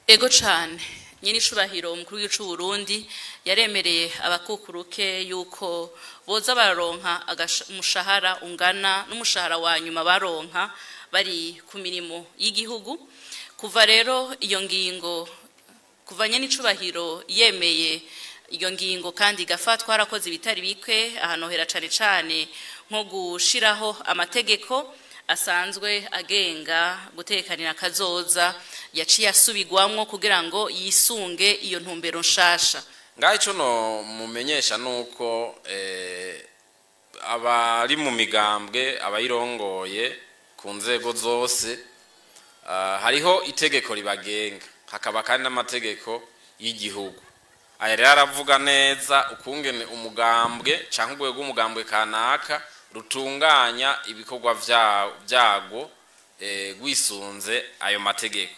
Ego cane, nyene icubahiro umukuru w'igihugu c'u Burundi yaremereye abakukuruke yuko boza bararonka umushahara ungana n'umushahara wa nyuma baronka bari ku mirimo y'igihugu. Kuva rero iyo ngingo, kuva nyene icubahiro yemeye iyo ngingo kandi igafatwa, harakoze ibitari bike ahanohera cane cane nko gushiraho amategeko asanzwe agenga gutekanira kazoza, yaciye asubigwamwo kugira ngo yisunge iyo ntumbero nshasha. Ngaho ico no mumenyesha nuko abari mu migambwe, abayirongoye ku nzego zose, hariho itegeko ribagenga, hakaba kandi n'amategeko y'igihugu. Aya rero aravuga neza ukungene umugambwe canke urwego rw'umugambwe kanaka rutunganya ibikorwa vyagwo gwisunze ayo mategeko.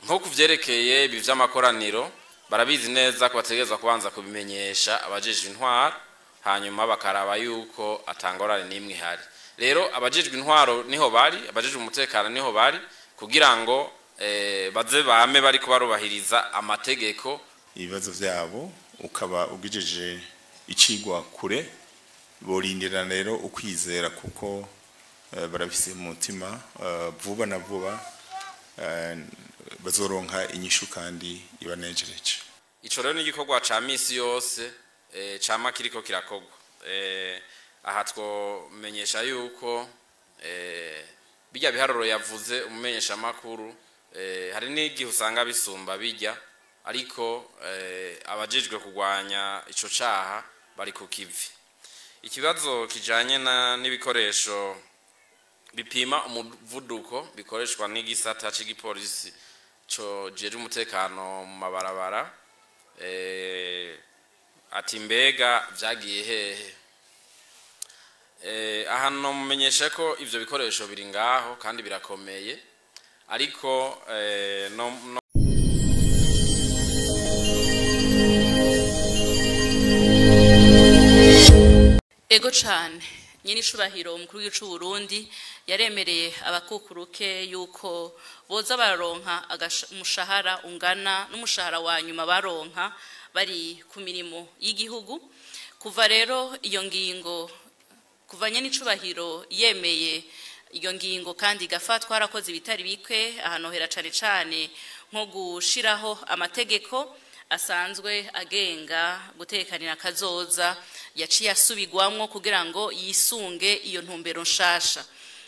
Nko kuvyerekeye ibi vy'amakoraniro, barabizi neza ko bategerezwa kubanza kubimenyesha abajejwe intwaro, hanyuma bakaraba yuko atangorane n'imwe ihari. Rero abajejwe intwaro niho bari, abajejwe umutekano niho bari, kugira ngo baze bame bariko barubahiriza amategeko. Ibibazo vyabo ukaba ugejeje icigwa kure, borindira rero ukwizera kuko barabise mu mutima, vuba na vuba bazoronka inyishu kandi ibanejereje. Ico rero ni igikorwa ca misi yose, cama kiriko kirakorwa. Aha twomenyesha yuko bijya biharuro yavuze umumenyesha makuru, hari n'igihe usanga bisumba bijya, ariko abajejwe kurwanya ico caha bari ku kivi. Ikibazo kijanye n'ibikoresho bipima umuvuduko bikoreshwa n'igisata c'igipolisi co jeje umutekano mu mabarabara, ati mbega vyagiye hehe? Aha no mumenyesha ko ivyo bikoresho biri ngaho kandi birakomeye, ariko no Ego cane, nyene icubahiro umukuru w'igihugu c'u Burundi yaremereye abakukuruke yuko boza bararonka umushahara ungana n'umushahara wa nyuma baronka bari ku mirimo y'igihugu. Kuva rero iyo ngingo, kuva nyene icubahiro yemeye iyo ngingo kandi igafatwa, harakoze ibitari bike ahanohera cane cane nko gushiraho amategeko asanzwe agenga gutekanira kazoza, yaciye asubigwamwo kugira ngo yisunge iyo ntumbero nshasha.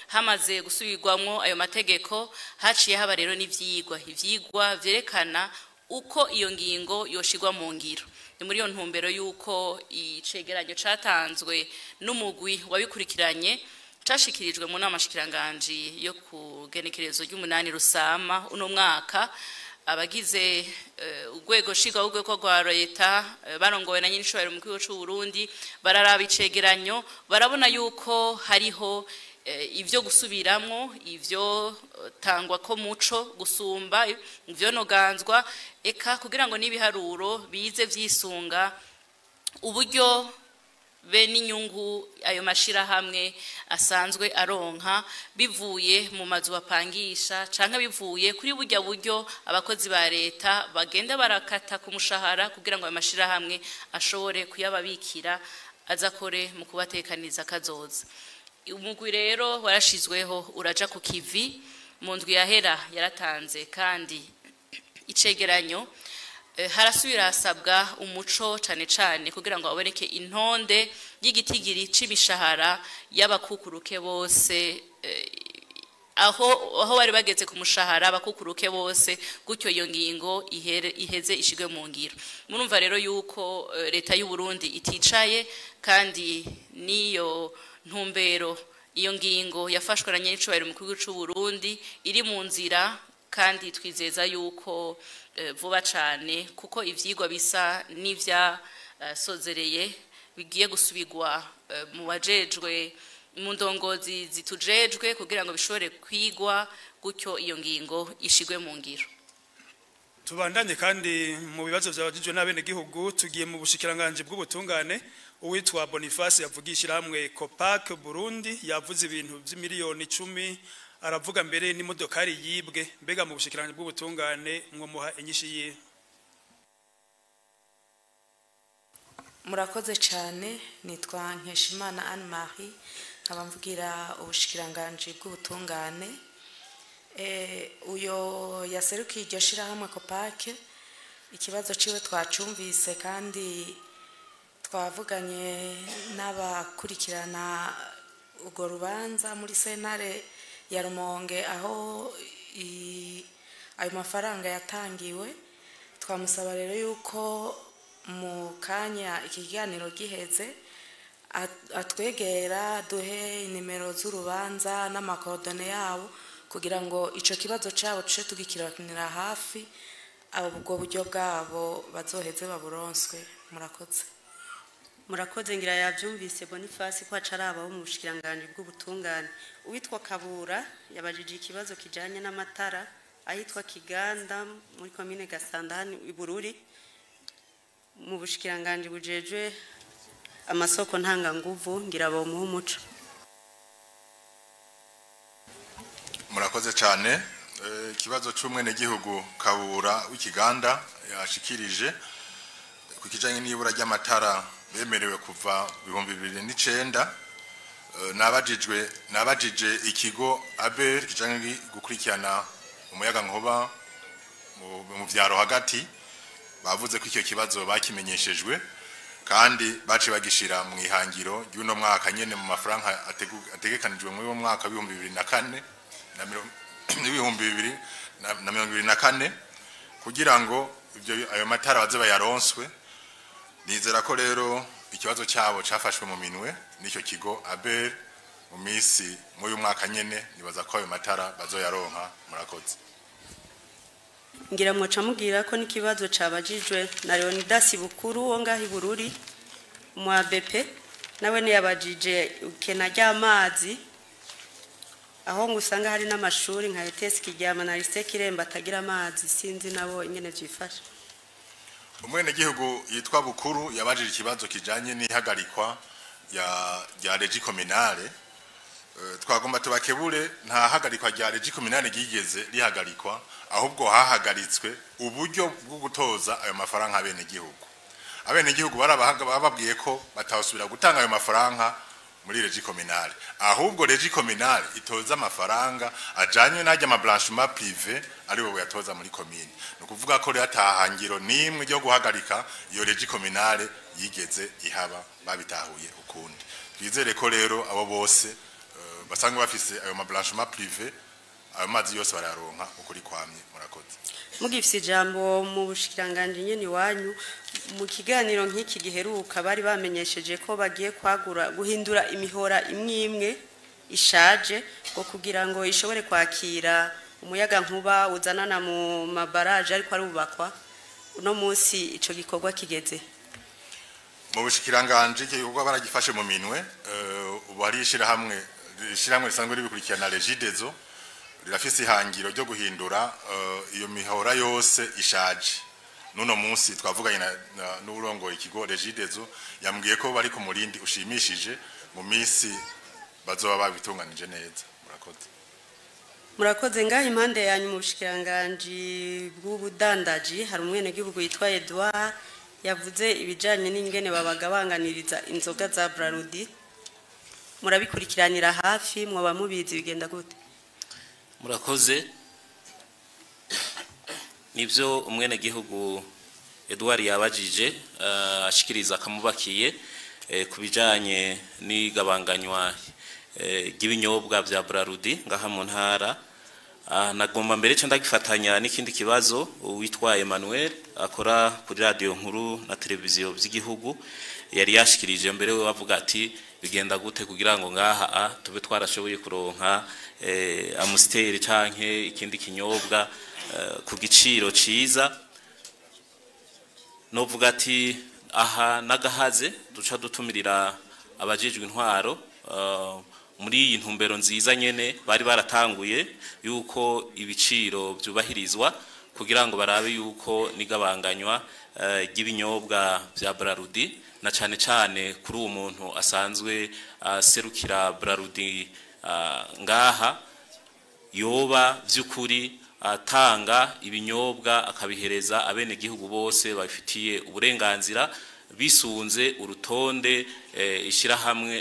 Hamaze gusubirwamwo ayo mategeko, haciye haba rero n'ivyigwa, ivyigwa vyerekana uko iyo ngingo yoshirwa mu ngiro. Ni muri iyo ntumbero yuko icegeranyo catanzwe n'umugwi wabikurikiranye cashikirijwe mu nama nshikiranganji yo ku genekerezo ry'umunani Rusama uno mwaka. Abagize urwego nshingwabikorwa rwa leta, barongowe na nyinicubahiro umukuru w'igihugu c'u Burundi, bararaba icegeranyo, barabona yuko hariho ivyo gusubiramwo, ivyo tangwa ko muco gusumba ivyo noganzwa, eka kugira ngo n'ibiharuro bize vyisunga uburyo be n'inyungu ayo mashirahamwe asanzwe aronka bivuye mu mazu bapangisha canke bivuye kuri burya buryo abakozi ba leta bagenda barakata ku mushahara kugira ngo ayo mashirahamwe ashobore kuyababikira azakore mu kubatekaniza kazoza. Umugwi rero warashizweho uraja ku kivi mu ndwi yahera, yaratanze kandi icegeranyo. Harasubira hasabwa umuco cane cane kugira ngo haboneke intonde y'igitigiri c'imishahara y'abakukuruke bose, aho bari bageze ku mushahara abakukuruke bose, gutyo iyo ngingo iheze ishigwe mu ngiro. Murumva rero yuko leta y'u Burundi iticaye, kandi niyo ntumbero iyo ngingo yafashwe na nyinicubahiro umukuru w'igihugu c'u Burundi iri mu nzira, kandi twizeza yuko vuba cane, kuko ivyigwa bisa n'ivya sozereye bigiye gusubirwa mu bajejwe, mu ndongozi zitujejwe, kugira ngo bishobore kwigwa, gutyo iyo ngingo ishigwe mu ngiro. Tubandanye kandi mu bibazo byabajijwe n'abenegihugu, tugiye mu bushikiranganji bw'ubutungane. Uwitwa Boniface yavugisha hamwe Copac Burundi yavuze ibintu by'imiliyoni 10 Aravuga mbere n'imodokari yibwe. Mbega mu bushikiranganje bw'ubutungane mwomuha inyishu yihe? Murakoze cyane. Nitwa Nkeshimana Anne Marie, nkaba mvugira ubushikiranganji bw'ubutungane. Uyo yaserukiye iryo shirahamwe Kopake, ikibazo ciwe twacumvise kandi twavuganye n'abakurikirana urwo rubanza muri sentare ya Rumonge aho ayo mafaranga yatangiwe. Twamusaba rero yuko mu kanya iki kiganiro giheze atwegera, duhe nimero z'urubanza n'ama coordonnées yabo kugira ngo ico kibazo cabo tuce tugikiranira hafi, ubwo buryo bwabo bazoheze baburonswe. Murakoze. Murakoze. Ngira yabyumvise Boniface ko acaraba wo mu bushikiranganje bw'ubutungane. Uwitwa Kabura yabajije ikibazo kijanye n'amatara ahitwa Kiganda muri komine Gasanda hano i Bururi. Mu bushikiranganje bujejwe amasoko ntanganguvu, ngira bomuha umuco. Murakoze cyane. Ikibazo cy'umwenegihugu Kabura w'Ikiganda yashikirije ku kijanye n'ibura ry'amatara bemerewe kuva 2009, nabajije ikigo ABER kijanye gukurikirana umuyaga nkuba mu vyaro hagati, bavuze ko icyo kibazo bakimenyeshejwe kandi bace bagishira mu ihangiro ry'uno mwaka nyene mu mafaranga ategekanijwe muri uwo mwaka 2004 na 2024 kugira ngo ibyo ayo matara baze bayaronswe. Nizera ko rero ikibazo cyabo cyafashwe mu minwe n'icyo kigo ABER mu minsi muri uyu mwaka nyene, nibaza ko ayo matara bazoyaronka. Murakoze. Ngira mwoca mubwira ko n'ikibazo cabajijwe na Leonidas Bukuru wo ngaho i Bururi mu ABP, nawe ntiyabajije ukena ry'amazi aho ngo usanga hari n'amashuri nka ETS Kiryama na Lycée Kiremba atagira amazi. Sinzi nabo ingene vyifashe. Umwenegihugu yitwa Bukuru yabajije ikibazo kijanye n'ihagarikwa ya rya régie communale. Twagomba tubakebure, nta hagarikwa rya régie communale ryigeze rihagarikwa, ahubwo hahagaritswe uburyo bwo gutoza ayo mafaranga abenegihugu. Abenegihugu barabahaga bababwiye ko batawusubira gutanga ayo mafaranga muri régie communale, ahubwo régie communale itoza amafaranga ajanye n'ajya ama branchement privé ari bo yatoza muri commune. Ni ukuvuga ko rero atahangiro nimwe ryo guhagarika iyo régie communale yigeze ihaba, babitahuye ukundi. Twizere ko rero abo bose basanzwe bafise ayo ma branchement privé ayo mazi yose barayaronka ukuri kwamye. Murakoze. Mugifise ijambo mu bushikiranganje nyene iwanyu, mu kiganiro nk'iki giheruka bari bamenyesheje ko bagiye kwagura, guhindura imihora imwe imwe ishaje ngo kugira ngo ishobore kwakira umuyaga nkuba uzanana mu mabaraje ariko arubakwa. Uno munsi ico gikorwa kigeze? Mu bushikiranganje icyo gikorwa baragifashe mu minwe. Ubu hari ishirahamwe risanzwe ribikurikirana, Regideso, rirafise ihangiro ryo guhindura iyo mihora yose ishaje. Nuno munsi twavuganye n'urongoye ikigo Regideso, yambwiye ko bari ku murindi ushimishije, mu minsi bazoba babitunganije neza. Murakoze. Murakoze. Ngaho impande yanyu mu bushikiranganji bw'ubudandaji hari umwenegihugu yitwa Edouard yavuze ibijanye n'ingene babagabanganiriza inzoga za Brarudi. Murabikurikiranira hafi, mwoba mubizi, bigenda gute? Murakoze. Nibyo, umwenegihugu Edouard yabajije, ashikiriza akamubakiye ku bijanye n'igabanganywa ry'ibinyobwa bya Brarudi ngaha mu ntara. Nagomba mbere cyo ndagifatanya n'ikindi kibazo uwitwa Emmanuel akora kuri radio nkuru na televiziyo by'igihugu yari yashikirije mbere, we bavuga ati bigenda gute kugira ngo ngaha tube twarashoboye kuronka Amstel canke ikindi kinyobwa ku giciro ciza. Novuga ati aha nagahaze duca dutumirira abajejwe intwaro muri iyi ntumbero nziza nyene bari baratanguye yuko ibiciro byubahirizwa kugira ngo barabe yuko nigabanganywa ry'ibinyobwa bya Brarudi, na cane cane kuri uwo muntu asanzwe aserukira Brarudi ngaha. yoba vy'ukuri atanga ibinyobwa akabihereza abenegihugu bose babifitiye uburenganzira bisunze urutonde ishirahamwe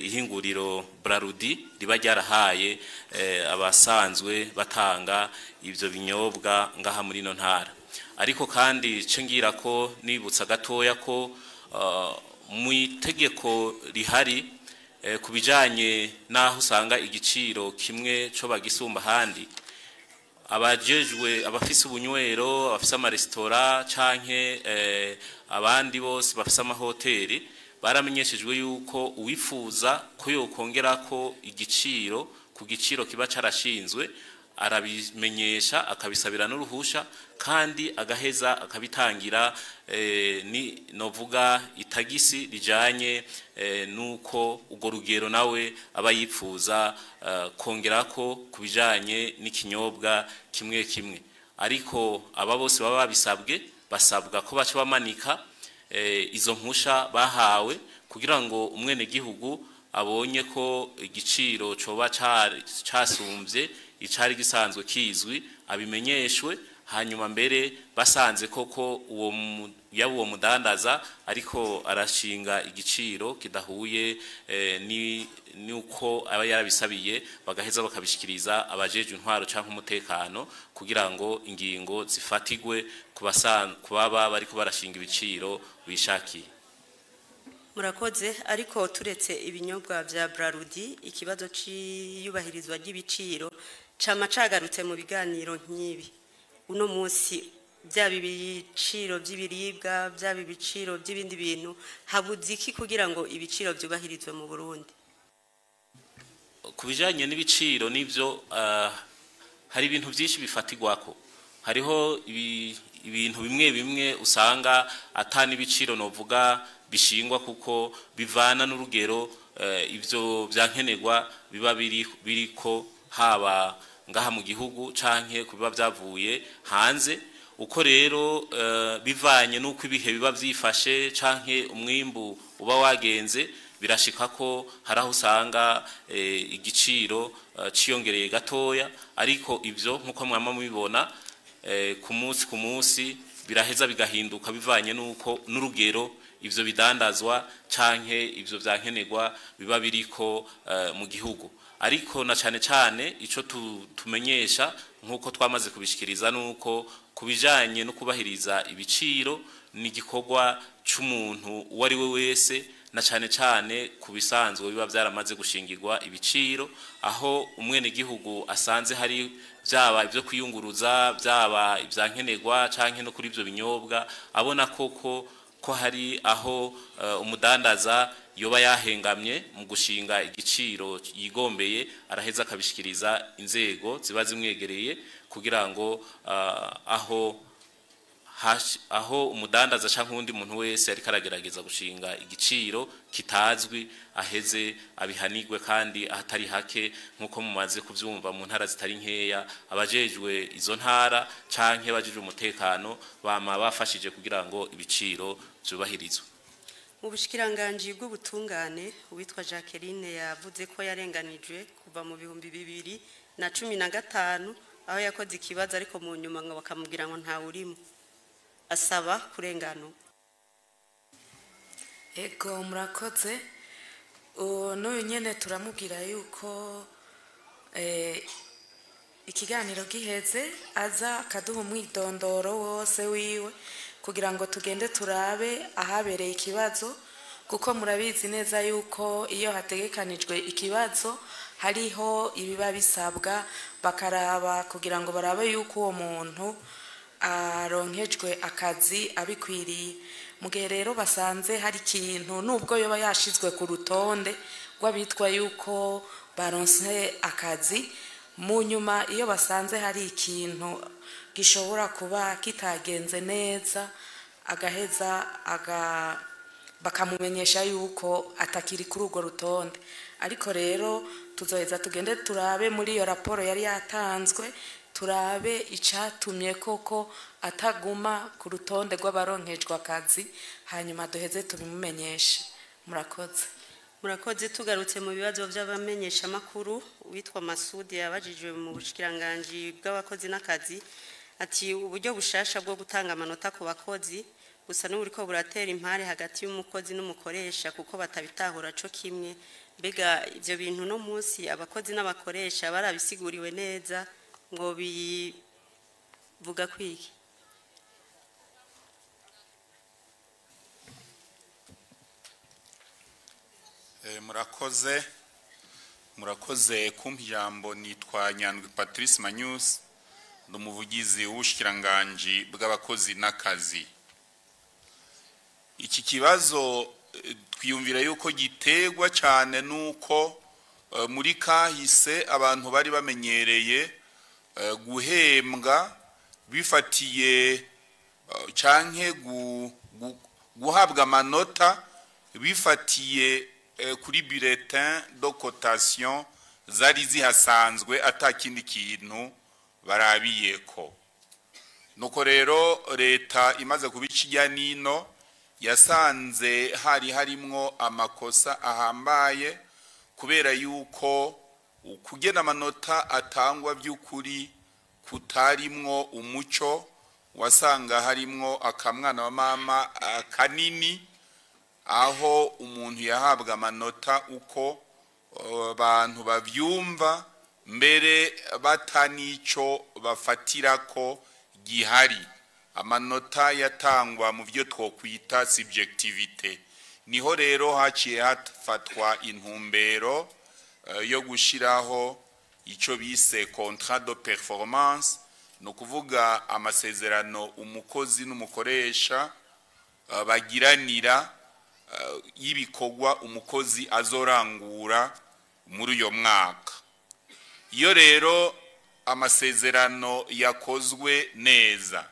ihinguriro Brarudi riba ryarahaye abasanzwe batanga ivyo binyobwa ngaha muri no ntara. Ariko kandi cengira ko nibutsa gatoya ko mu itegeko rihari kubijanye naho usanga igiciro kimwe co bagisumba handi, abajejwe abafise ubunywero, abafise amaresitora canke abandi bose bafise amahoteli baramenyeshejwe yuko uwifuza ko yokongera ko igiciro ku giciro kiba carashinzwe arabimenyesha akabisabira n'uruhusha kandi agaheza akabitangira ni novuga itagisi rijanye nuko ugo rugero nawe aba yipfuza kongerako kubijanye n'ikinyobwa kimwe kimwe. Ariko aba bose baba babisabwe basabwa ko baca bamanika izo mpusha bahawe kugira ngo umwene gihugu abonye ko igiciro coba casumbye icari gisanzwe kizwi abimenyeshwe, hanyuma mbere basanze koko uwo yabo mudandaza ariko arashinga igiciro kidahuye ni nuko aba yarabisabiye, bagaheza bakabishikiriza abajeje intwaro canke umutekano kugira ngo ingingo zifatigwe kubaba bariko barashinga ibiciro bishakiye. Murakoze. Ariko turetse ibinyobwa vya Brarudi, ikibazo c'iyubahirizwa ry'ibiciro cama cagarutse mu biganiro nk'ibi. Uno munsi byaba ibiciro by'ibiribwa, byaba ibiciro by'ibindi bintu, habuze iki kugira ngo ibiciro byubahirizwe mu Burundi? Kubijanye n'ibiciro nivyo hari ibintu byinshi bifatirwako. Hariho ibintu bimwe bimwe usanga atani ibiciro novuga bishingwa kuko bivana n'urugero ivyo byankenerwa biba biriko haba ngaha mu gihugu canke kubiba byavuye hanze. Uko rero bivanye nuko ibihe biba vyifashe canke umwimbu uba wagenze, birashika ko haraho usanga igiciro ciyongereye gatoya. Ariko ivyo nkuko mwama mubibona ku munsi ku munsi biraheza bigahinduka bivanye nuko n'urugero ivyo bidandazwa canke ivyo vyankenerwa biba biriko mu gihugu. Ariko na cane cane ico tumenyesha nkuko twamaze kubishikiriza nuko kubijanye no kubahiriza ibiciro ni igikorwa c'umuntu uwo ari we wese, na cane cane kubisanzwe biba byaramaze gushingirwa ibiciro, aho umwene gihugu asanze hari byaba ibyo kwiyunguruza, byaba ibyankenerwa canke no kuri ibyo binyobwa, abona koko ko hari aho umudandaza yoba yahengamye mu gushinga igiciro yigombeye, araheza akabishikiriza inzego ziba zimwegereye kugira ngo aho umudandaza canke undi muntu wese ariko aragerageza gushinga igiciro kitazwi aheze abihanirwe kandi ahatari hake. Nkuko mumaze kuvyumva mu ntara zitari nkeya, abajejwe izo ntara canke abajejwe umutekano bama bafashije kugira ngo ibiciro vyubahirizwe. Mu bushikiranganji bw'ubutungane, uwitwa Jacqueline yavuze ko yarenganijwe kuva mu 2015 aho yakoze ikibazo, ariko mu nyuma ngo bakamubwira ngo nta urimo, asaba kurengano. Ego, murakoze. N'uyu nyene turamubwira yuko ikiganiro giheze aza akaduha umwidondoro wose wiwe kugira ngo tugende turabe ahabereye ikibazo, kuko murabizi neza yuko iyo hategekanijwe ikibazo hariho ibiba bisabwa, bakaraba kugira ngo barabe yuko uwo muntu aronkejwe akazi abikwiriye. Mu gihe rero basanze hari ikintu nubwo yoba yashizwe ku rutonde rw'abitwa yuko baronse akazi, mu nyuma iyo basanze hari ikintu gishobora kuba kitagenze neza, agaheza bakamumenyesha yuko atakiri kuri urwo rutonde. Ariko rero tuzoheza tugende turabe muri iyo raporo yari yatanzwe, turabe icatumye koko ataguma ku rutonde rw'abaronkejwe akazi, hanyuma duheze tubimumenyeshe. Murakoze. Murakoze. Tugarutse mu bibazo by'abamenyeshamakuru, witwa Masudi yabajijwe mu bushikiranganji bw'abakozi n'akazi ati uburyo bushasha bwo gutanga amanota ku bakozi gusa n'uburiko buratera impare hagati y'umukozi n'umukoresha kuko batabitahura co kimwe. Mbega ivyo bintu no munsi abakozi n'abakoresha barabisiguriwe neza ngo bivuga kwiki? Murakoze kumpa ijambo. Nitwa Nyandwi Patrice Manyusi, ndi umuvugizi w'ubushikiranganji bw'abakozi n'akazi. Iki kibazo twiyumvira yuko giterwa cyane nuko muri kahise abantu bari bamenyereye guhembwa bifatiye canke guhabwa amanota bifatiye kuri bulletin de cotation zari zihasanzwe, atakindi kintu barabiyeko. Nuko rero leta imaze kubica ijya nino yasanze hari harimwo amakosa ahambaye, kubera yuko kugena amanota atangwa by'ukuri kutarimwo umuco, wasanga harimwo akamwana wa mama kanini, aho umuntu yahabwa amanota uko abantu bavyumva mbere batanico bafatirako gihari. Amanota yatangwa mu byo twokwita subjectivité. Niho rero haciye hafatwa intumbero yo gushiraho ico bise contrat de performance, no kuvuga amasezerano umukozi n'umukoresha bagiranira y'ibikorwa umukozi azorangura muri uyo mwaka. Iyo rero amasezerano yakozwe neza,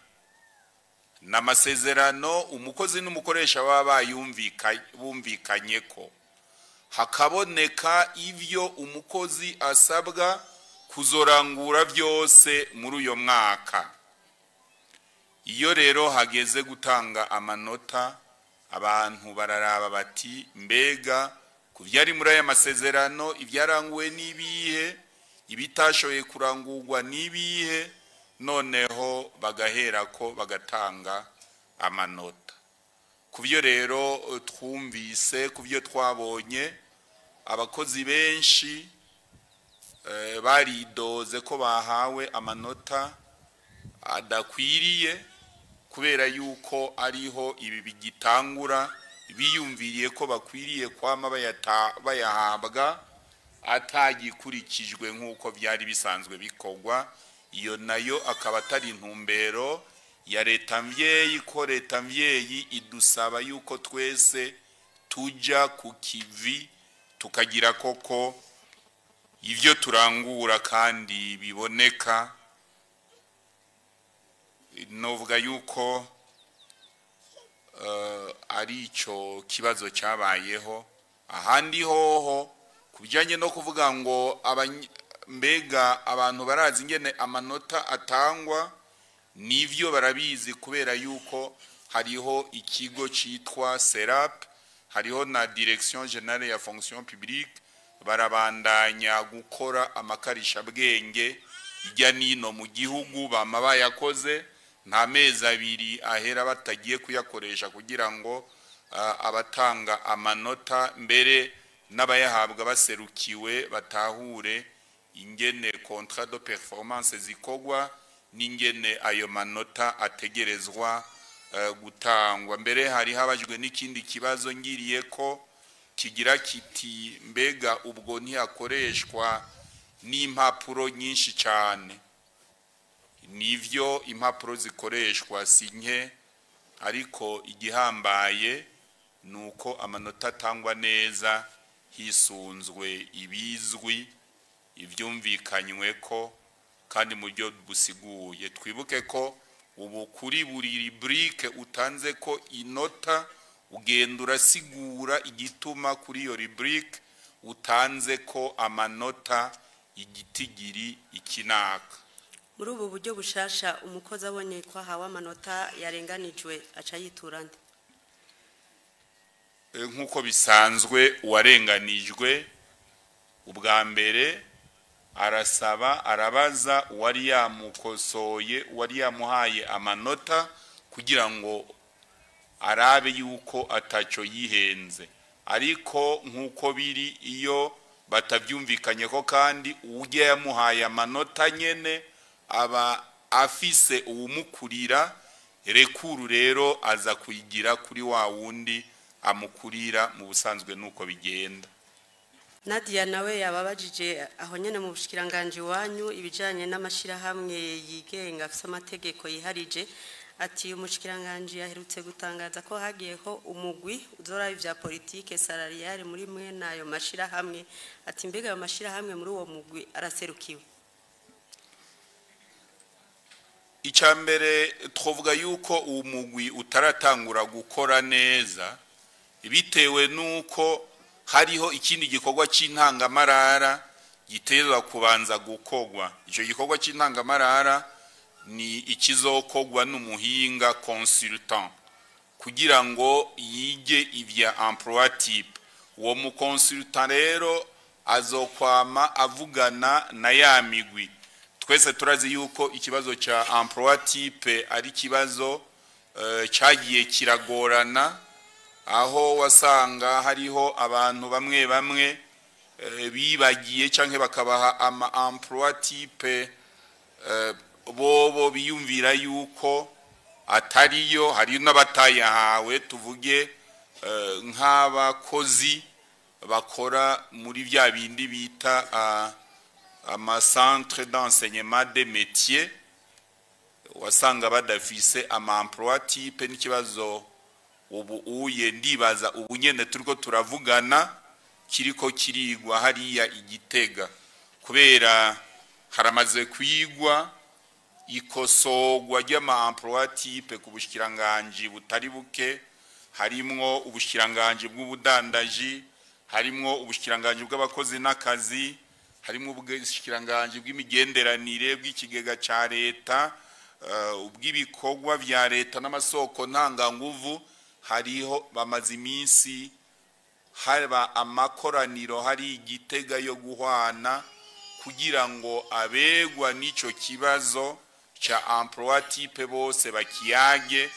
n'amasezerano umukozi n'umukoresha baba bumvikanye ko hakaboneka ivyo umukozi asabwa kuzorangura byose muri uyo mwaka. Iyo rero hageze gutanga amanota, abantu bararaba bati mbega kuvyari muri aya masezerano ibyaranguwe n'ibihe, ibitashoye kurangurwa n'ibihe, noneho bagahera ko bagatanga amanota. Kubyo rero twumvise, kubyo twabonye, abakozi benshi baridoze ko bahawe amanota adakwiriye, kubera yuko ariho ibi bigitangura, biyumviriye ko bakwiriye kwama bayahabwa atagikurikijwe nk'uko byari bisanzwe bikorwa. Iyo nayo akaba atari intumbero ya leta mvyeyi, ko leta mvyeyi idusaba yuko twese tuja ku kivi tukagira koko ivyo turangura kandi biboneka. Novuga yuko ari ico kibazo cyabayeho. Ahandi hoho kubijanye no kuvuga ngo mbega abantu barazi ingene amanota atangwa, nivyo barabizi, kubera yuko hariho ikigo citwa SERAP, hariho na Direction Générale ya Fonction Publique, barabandanya gukora amakarisha bwenge ijya nino mu gihugu, bama bayakoze nta mezi abiri ahera batagiye kuyakoresha kugira ngo abatanga amanota mbere n'abayahabwa baserukiwe batahure ingene contrat de performance zikogwa n'ingene ayo manota ategerezwa gutangwa. Mbere hari habajwe n'ikindi kibazo ngiriye ko kigira kiti mbega ubwo ntiyakoreshwa n'impapuro nyinshi cyane. Nivyo impapuro zikoreshwa si nke, ariko igihambaye nuko amanota atangwa neza hisunzwe ibizwi ivyumvikanywe ko kandi mu buryo busiguye. Twibuke ko ubu kuri buri rubrique utanze ko inota ugenda urasigura igituma kuri iyo rubrique utanze ko amanota igitigiri ikinaka. Muri ubu buryo bushasha umukozi abonye ko ahawe amanota yarenganijwe aca yitura nde? Nk'uko bisanzwe, uwarenganijwe ubwa mbere arasaba, arabaza uwari yamukosoye, uwari yamuhaye amanota, kugira ngo arabe yuko atacyo yihenze. Ariko nk'uko biri, iyo batabyumvikanye ko kandi ujya yamuhaye amanota nyene aba afise uwumukurira, recours rero aza kuyigira kuri wa wundi amukurira. Mu busanzwe nuko bigenda. Nadia nawe yababajije aho nyene mu bushikiranganje wanyu ibijanye n'amashirahamwe yigenga afise amategeko yiharije, ati umushikiranganje yaherutse gutangaza ko hagiyeho umugwi uzora ivya politique salariale muri mwe nayo mashirahamwe, ati mbega ayo mashirahamwe muri uwo mugwi araserukiwe? Icya mbere, twavuga yuko uwo mugwi utaratangura gukora neza, bitewe n'uko hariho ikindi gikorwa cy'intangamarara gitezwa kubanza gukorwa. Icyo gikorwa cy'intangamarara ni ikizokorwa n'umuhinga consultant kugira ngo yige ibya emploi type. Uwo mu consultant rero azokwama avugana na ya migwi. Twese turazi yuko ikibazo cya emploi type ari ikibazo cyagiye kiragorana, aho wasanga hariho abantu bamwe bamwe bibagiye canke bakabaha ama emploi type bobo biyumvira yuko atariyo. Hari n'abatayahawe, tuvuge nk'abakozi bakora muri bya bindi bita ama centre d'enseignement des métiers, wasanga badafise ama emploi type. N'ikibazo ubu uye ndibaza ubu nyene turiko turavugana kiriko kirigwa hariya igitega, kubera haramaze kwigwa ikosorwa ry'ama emploi type ku bushikiranganji butari buke, harimwo ubushikiranganji bw'ubudandaji, harimwo ubushikiranganji bw'abakozi n'akazi, harimwo ubushikiranganji bw'imigenderanire, bw'ikigega ca leta, ubw'ibikorwa vya leta n'amasoko ntanganguvu. Hariho bamaze iminsi haba amakoraniro hari igitega yo guhwana kugira ngo abegwa n'ico kibazo ca emploi type bose bakiyage,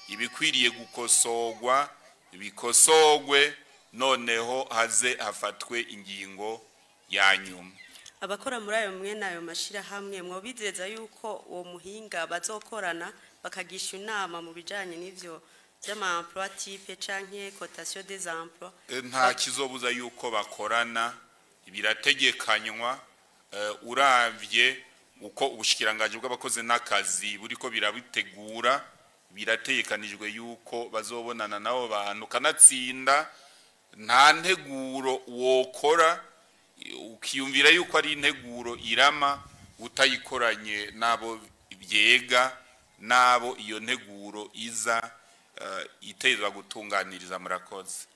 ibikwiriye gukosorwa bikosorwe, noneho haze hafatwe ingingo ya nyuma. Abakora muri ayo mwene ayo mashirahamwe, mwobizeza yuko uwo muhinga bazokorana bakagisha inama mu bijanye n'ivyo vy'ama emploi type canke cotation des emplois? Nta kizobuza yuko bakorana, birategekanywa. Uravye uko ubushikiranganji bw'abakozi n'akazi buriko birabitegura, birategekanijwe yuko bazobonana nabo bantu. Kanatsinda nta nteguro wokora ukiyumvira yuko ari integuro irama utayikoranye n'abo byega, n'abo iyo nteguro iza itezwa gutunganiriza. Murakoze.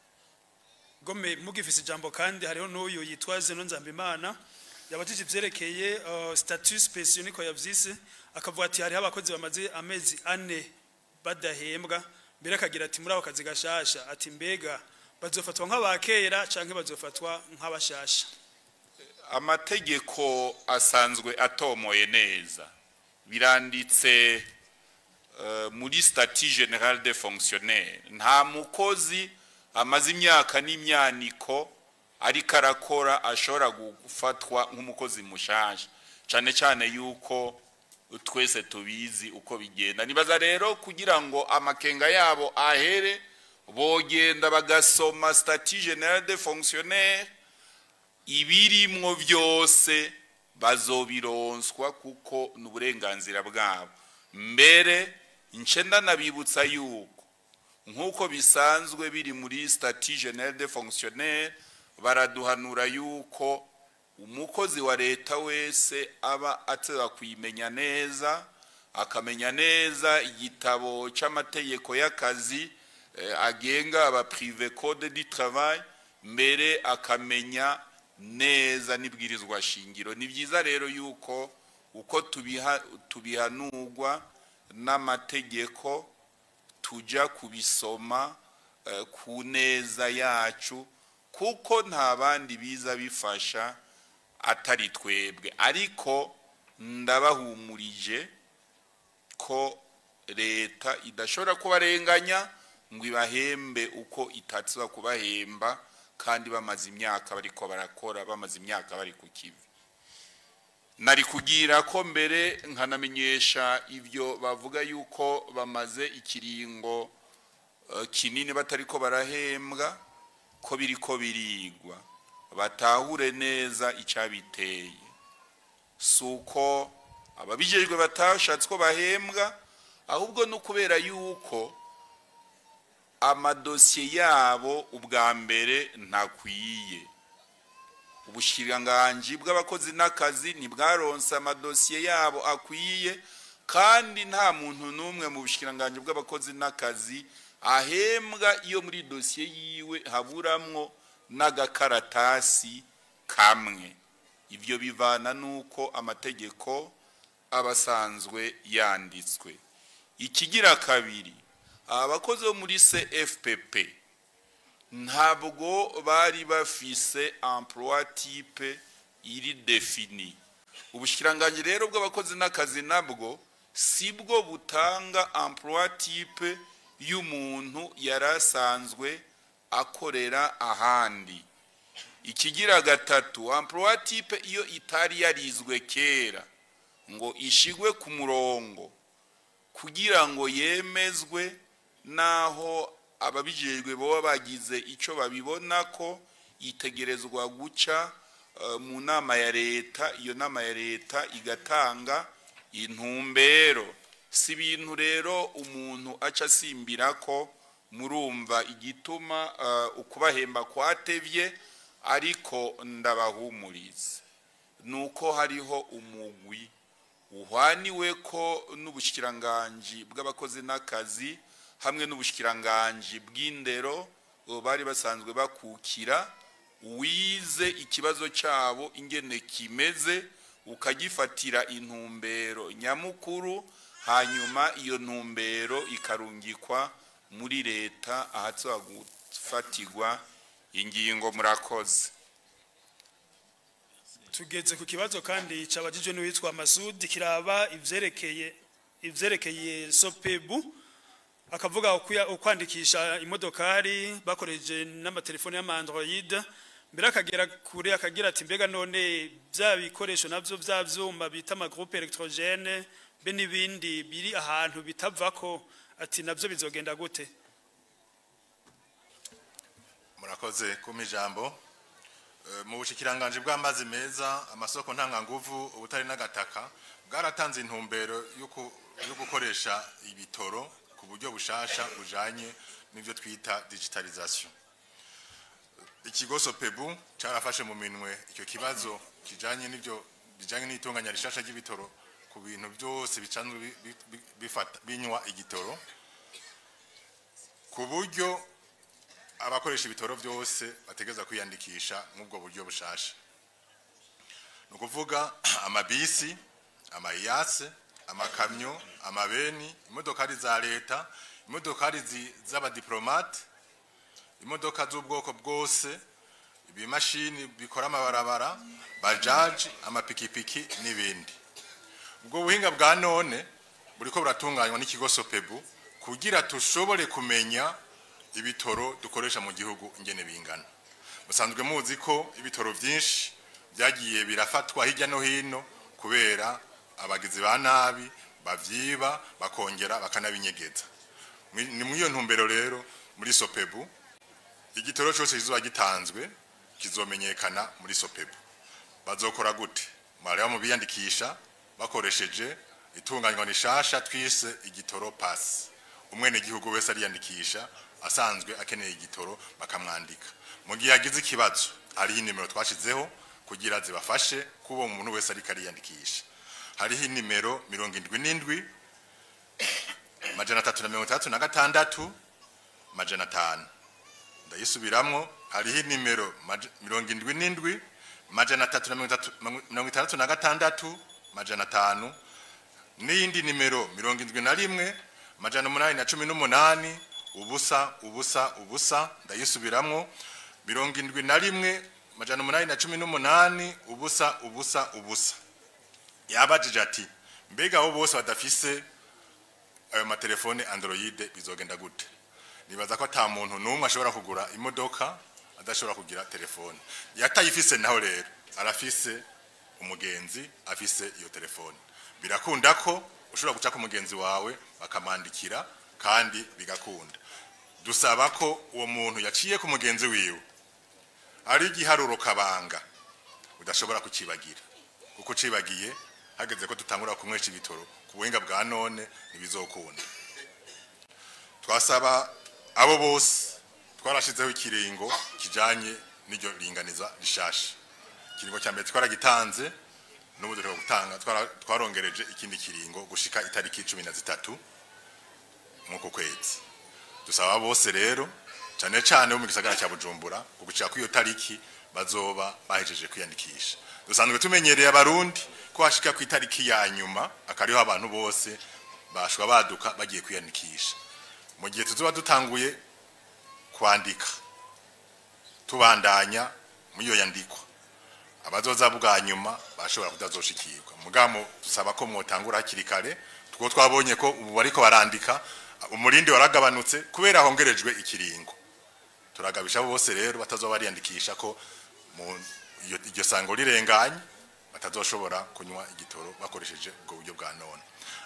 Gome mugifise ijambo kandi hariho n'uyu yitwa Zeno Nzambimana yabajije ivyerekeye statut spécial, niko yavyise, akavuga ati hariho abakozi bamaze amezi 4 badahembwa mbere, akagira ati muri ako kazi gashasha, ati mbega bazofatwa nk'abakera canke bazofatwa nk'abashasha? Amategeko asanzwe atomoye neza, biranditse muri statut général des fonctionnaires. Nta mukozi amaze imyaka n'imyaniko ariko arakora ashobora gufatwa nk'umukozi mushasha, cyane cyane yuko twese tubizi uko bigenda. Nibaza rero kugira ngo amakenga yabo ahere, bogenda bagasoma statut général des fonctionnaires, ibirimwo byose bazobironswa kuko ni uburenganzira bwabo. Mbere nce ndanabibutsa yuko nk'uko bisanzwe biri muri statut général des fonctionnaires, baraduhanura yuko umukozi wa leta wese aba ateza kuyimenya neza, akamenya neza igitabo c'amategeko y'akazi agenga aba privé, code du travail, mbere akamenya neza n'ibwirizwa shingiro. Ni byiza rero yuko uko tubiha tubihanurwa n'amategeko tujya kubisoma. ku neza yacu, kuko nta bandi biza bifasha atari twebwe. Ariko ndabahumurije ko leta idashobora kubarenganya ngo ibahembe uko itatsa kubahemba, kandi bamaze imyaka bariko barakora, bamaze imyaka bari ku kivi. Nari kugira ko mbere nkanamenyesha ibyo bavuga yuko bamaze ikiringo kinini batariko barahembwa, ko biriko birigwa, batahure neza icabiteye. Suko ababijejwe batashatse ko bahembwa, ahubwo no kubera yuko amadosiye yabo ubwa mbere ntakwiye. Ubushikiranganji bw'abakozi n'akazi ntibwaronse amadosiye yabo akwiye, kandi nta muntu n'umwe mu bushikiranganji bw'abakozi n'akazi ahembwa iyo muri dosiye yiwe haburamwo n'agakaratasi kamwe. Ibyo bivana nuko amategeko abasanzwe yanditswe. Ikigira kabiri, abakozi bo muri CFPP ntabwo bari bafise emploi type iri défini. Ubushikiranganji rero bw'abakozi n'akazi nabwo sibwo butanga emploi type y'umuntu yarasanzwe akorera ahandi. Ikigira gatatu, emploi type iyo itari yarizwe kera ngo ishigwe ku murongo kugira ngo yemezwe, naho ababijejwe boba bagize ico babibona ko itegerezwa guca mu nama ya leta, iyo nama ya leta igatanga intumbero. Si ibintu rero umuntu aca asimbira ko murumva igituma ukubahemba kwatevye, ariko ndabahumuriza nuko hariho umugwi uhwaniwe ko n'ubushikiranganji bw'abakozi n'akazi hamwe n'ubushikiranganji bw'indero bari basanzwe bakukira, wize ikibazo cyabo ingene kimeze ukagifatira intumbero nyamukuru, hanyuma iyo ntumbero ikarungikwa muri leta ahatsa gufatirwa ingingo. Murakoze. Tugeze ku kibazo kandi cabajijwe n'uwitwa Masudi, kiraba ivyerekeye Sopebu, akavuga ukwandikisha imodokari bakoreje n'amatelefone y'ama Android. Mbere akagera kure akagira ati mbega none bya bikoresho navyo bya vyuma bita ama groupe électrogène be n'ibindi biri ahantu bitavako, ati navyo bizogenda gute? Murakoze kumpa ijambo. Mu bushikiranganje bw'amazi meza, amasoko ntanganguvu, ubutare n'agataka, bwaratanze intumbero yo gukoresha ibitoro ku buryo bushasha bujanye n'ivyo twita digitalisation. Ikigo Sopebu carafashe mu minwe icyo kibazo kijanye n'ivyo bijanye n'itunganya rishasha ry'ibitoro ku bintu byose bicanzwe bifata binywa igitoro, ku buryo abakoresha ibitoro byose bategeza kwiyandikisha nk'ubwo buryo bushasha. Ni ukuvuga amabisi, amahiyase, amakamyo, amabeni, imodokari za leta, imodokari z'abadiplomate, imodoka z'ubwoko bwose, ibimashini bikora amabarabara, bajaji, amapikipiki n'ibindi. Ubwo buhinga bwa none buriko buratunganywa n'ikigo Sopebu kugira tushobore kumenya ibitoro dukoresha mu gihugu ingene bingana. Musanzwe muzi ko ibitoro byinshi byagiye birafatwa hirya no hino kubera abagizi ba nabi bavyiba bakongera bakanabinyegeza. Ni muri iyo ntumbero rero muri Sopebu igitoro cyose kizoba gitanzwe kizomenyekana muri Sopebu. Bazokora gute? Mareba mu biyandikisha bakoresheje itunganywa nishasha twise igitoro pass. Umwene gihugu wese ariyandikisha asanzwe akeneye igitoro bakamwandika. Mu gihe yagize ikibazo hariho inimero twashizeho kugira zibafashe kuba umuntu wese ariko ariyandikisha. Hariho inimero 77 366 500. Ndayisubiramwo, hariho inimero 77 366 500 n'iyindi nimero 71 818 0 0 0. Ndayisubiramwo: 71 818 0 0 0. Yabajije ati: mbega abo bose badafise ayo matelefone Android bizogenda gute? Nibaza ko ata muntu n'umwe ashobora kugura imodoka adashobora kugira telefone. Yatayifise naho rero arafise umugenzi afise iyo telefone, birakunda ko ushobora guca ku mugenzi wawe bakamwandikira kandi bigakunda. Dusaba ko uwo muntu yaciye ku mugenzi wiwe ari igiharuro kabanga udashobora kucibagira, kuko ucibagiye hageze ko tutangura kunywesha ibitoro ku buhinga bwa none ntibizokunda. Twasaba abo bose, twarashizeho ikiringo kijanye n'iryo ringaniza rishasha. Ikiringo cya mbere twaragitanze, n'ubu duheruka gutanga, twarongereje ikindi kiringo gushika itariki 13 mw'uku kwezi. Dusaba bose rero, cyane cyane bo mu gisagara cya Bujumbura, kugushika kuri iyo tariki bazoba bahejeje kwiyandikisha. Dusanzwe tumenyereye abarundi ko hashika ku itariki ya nyuma akariho abantu bose bashwa baduka bagiye kwiyandikisha. Mu gihe tuzoba dutanguye kwandika tubandanya muri iyo yandikwa, abazoza bwa nyuma bashobora kutazoshikirwa. Mugamo dusaba ko mwotangura hakiri kare, two twabonye ko ubu bariko barandika umurindi waragabanutse kubera hongerejwe ikiringo. Turagabisha bose rero batazoba bariyandikisha ko mu iryo sango rirenganye batazoshobora kunywa igitoro bakoresheje ubwo buryo bwa none.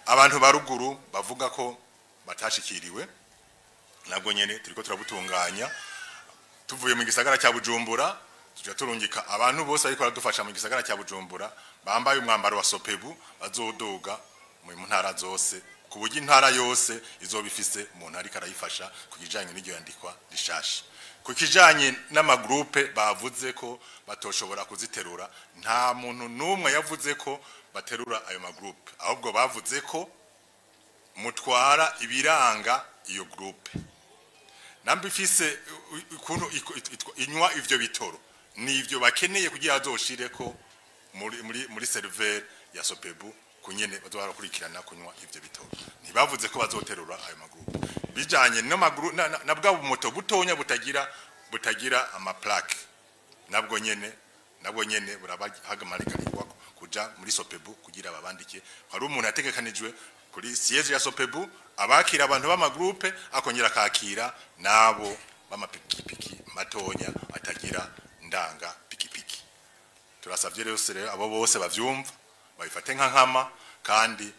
Abantu baruguru bavuga ko batashikiriwe, nabwo nyene turiko turabutunganya. Tuvuye mu gisagara cya Bujumbura tuja turungika abantu bose ariko baradufasha mu gisagara cya Bujumbura bambaye umwambaro wa Sopebu, bazoduga mu ntara zose, ku buryo intara yose izoba ifise umuntu ariko arayifasha ku kijanye n'iryo yandikwa rishasha. Ku kijanye n'amagroupe bavuze ko batoshobora kuziterura, nta muntu n'umwe yavuze ko baterura ayo magroupe, ahubwo bavuze ko mutwara ibiranga iyo groupe. Namba ifise ukuntu inywa ivyo bitoro, nivyo bakeneye kugira azoshireko muri serveur ya Sopebu kunyene bazorakurikirana kunywa ivyo bitoro. Ntibavuze ko bazoterura ayo magroupe. Bijanye n'amaguru na bwa bumoto butonya butagira ama plaque, nabwo nyene burabahagamarikanirwa kuja muri Sopebu kugira babandike. Hari umuntu yategekanijwe kuri siège ya Sopebu abakira abantu b'amagroupe, akongera kakira nabo b'amapikipiki matonya atagira ndanga pikipiki. Turasavye rero abo bose bavyumva babifate nka nkama, kandi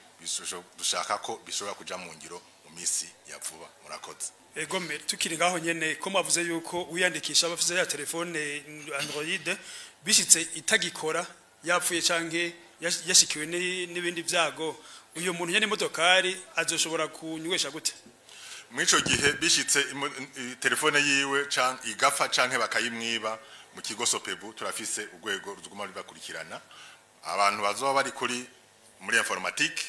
dushaka ko bishobora kuja mu ngiro mu misi ya vuba. Murakoze. Egome, tukiri ngaho nyene, ko mwavuze yuko wiyandikisha abafise ya telefone Android, bishitse itagikora yapfuye canke yashikiwe n'ibindi vyago, uyo muntu nyene imodokari azoshobora kunywesha gute? Mw'ico gihe bishitse telefone yiwe canke igafa canke bakayimwiba, mu kigo Sopebu turafise urwego ruzuguma rubakurikirana. Abantu bazoba bari kuri muri informatique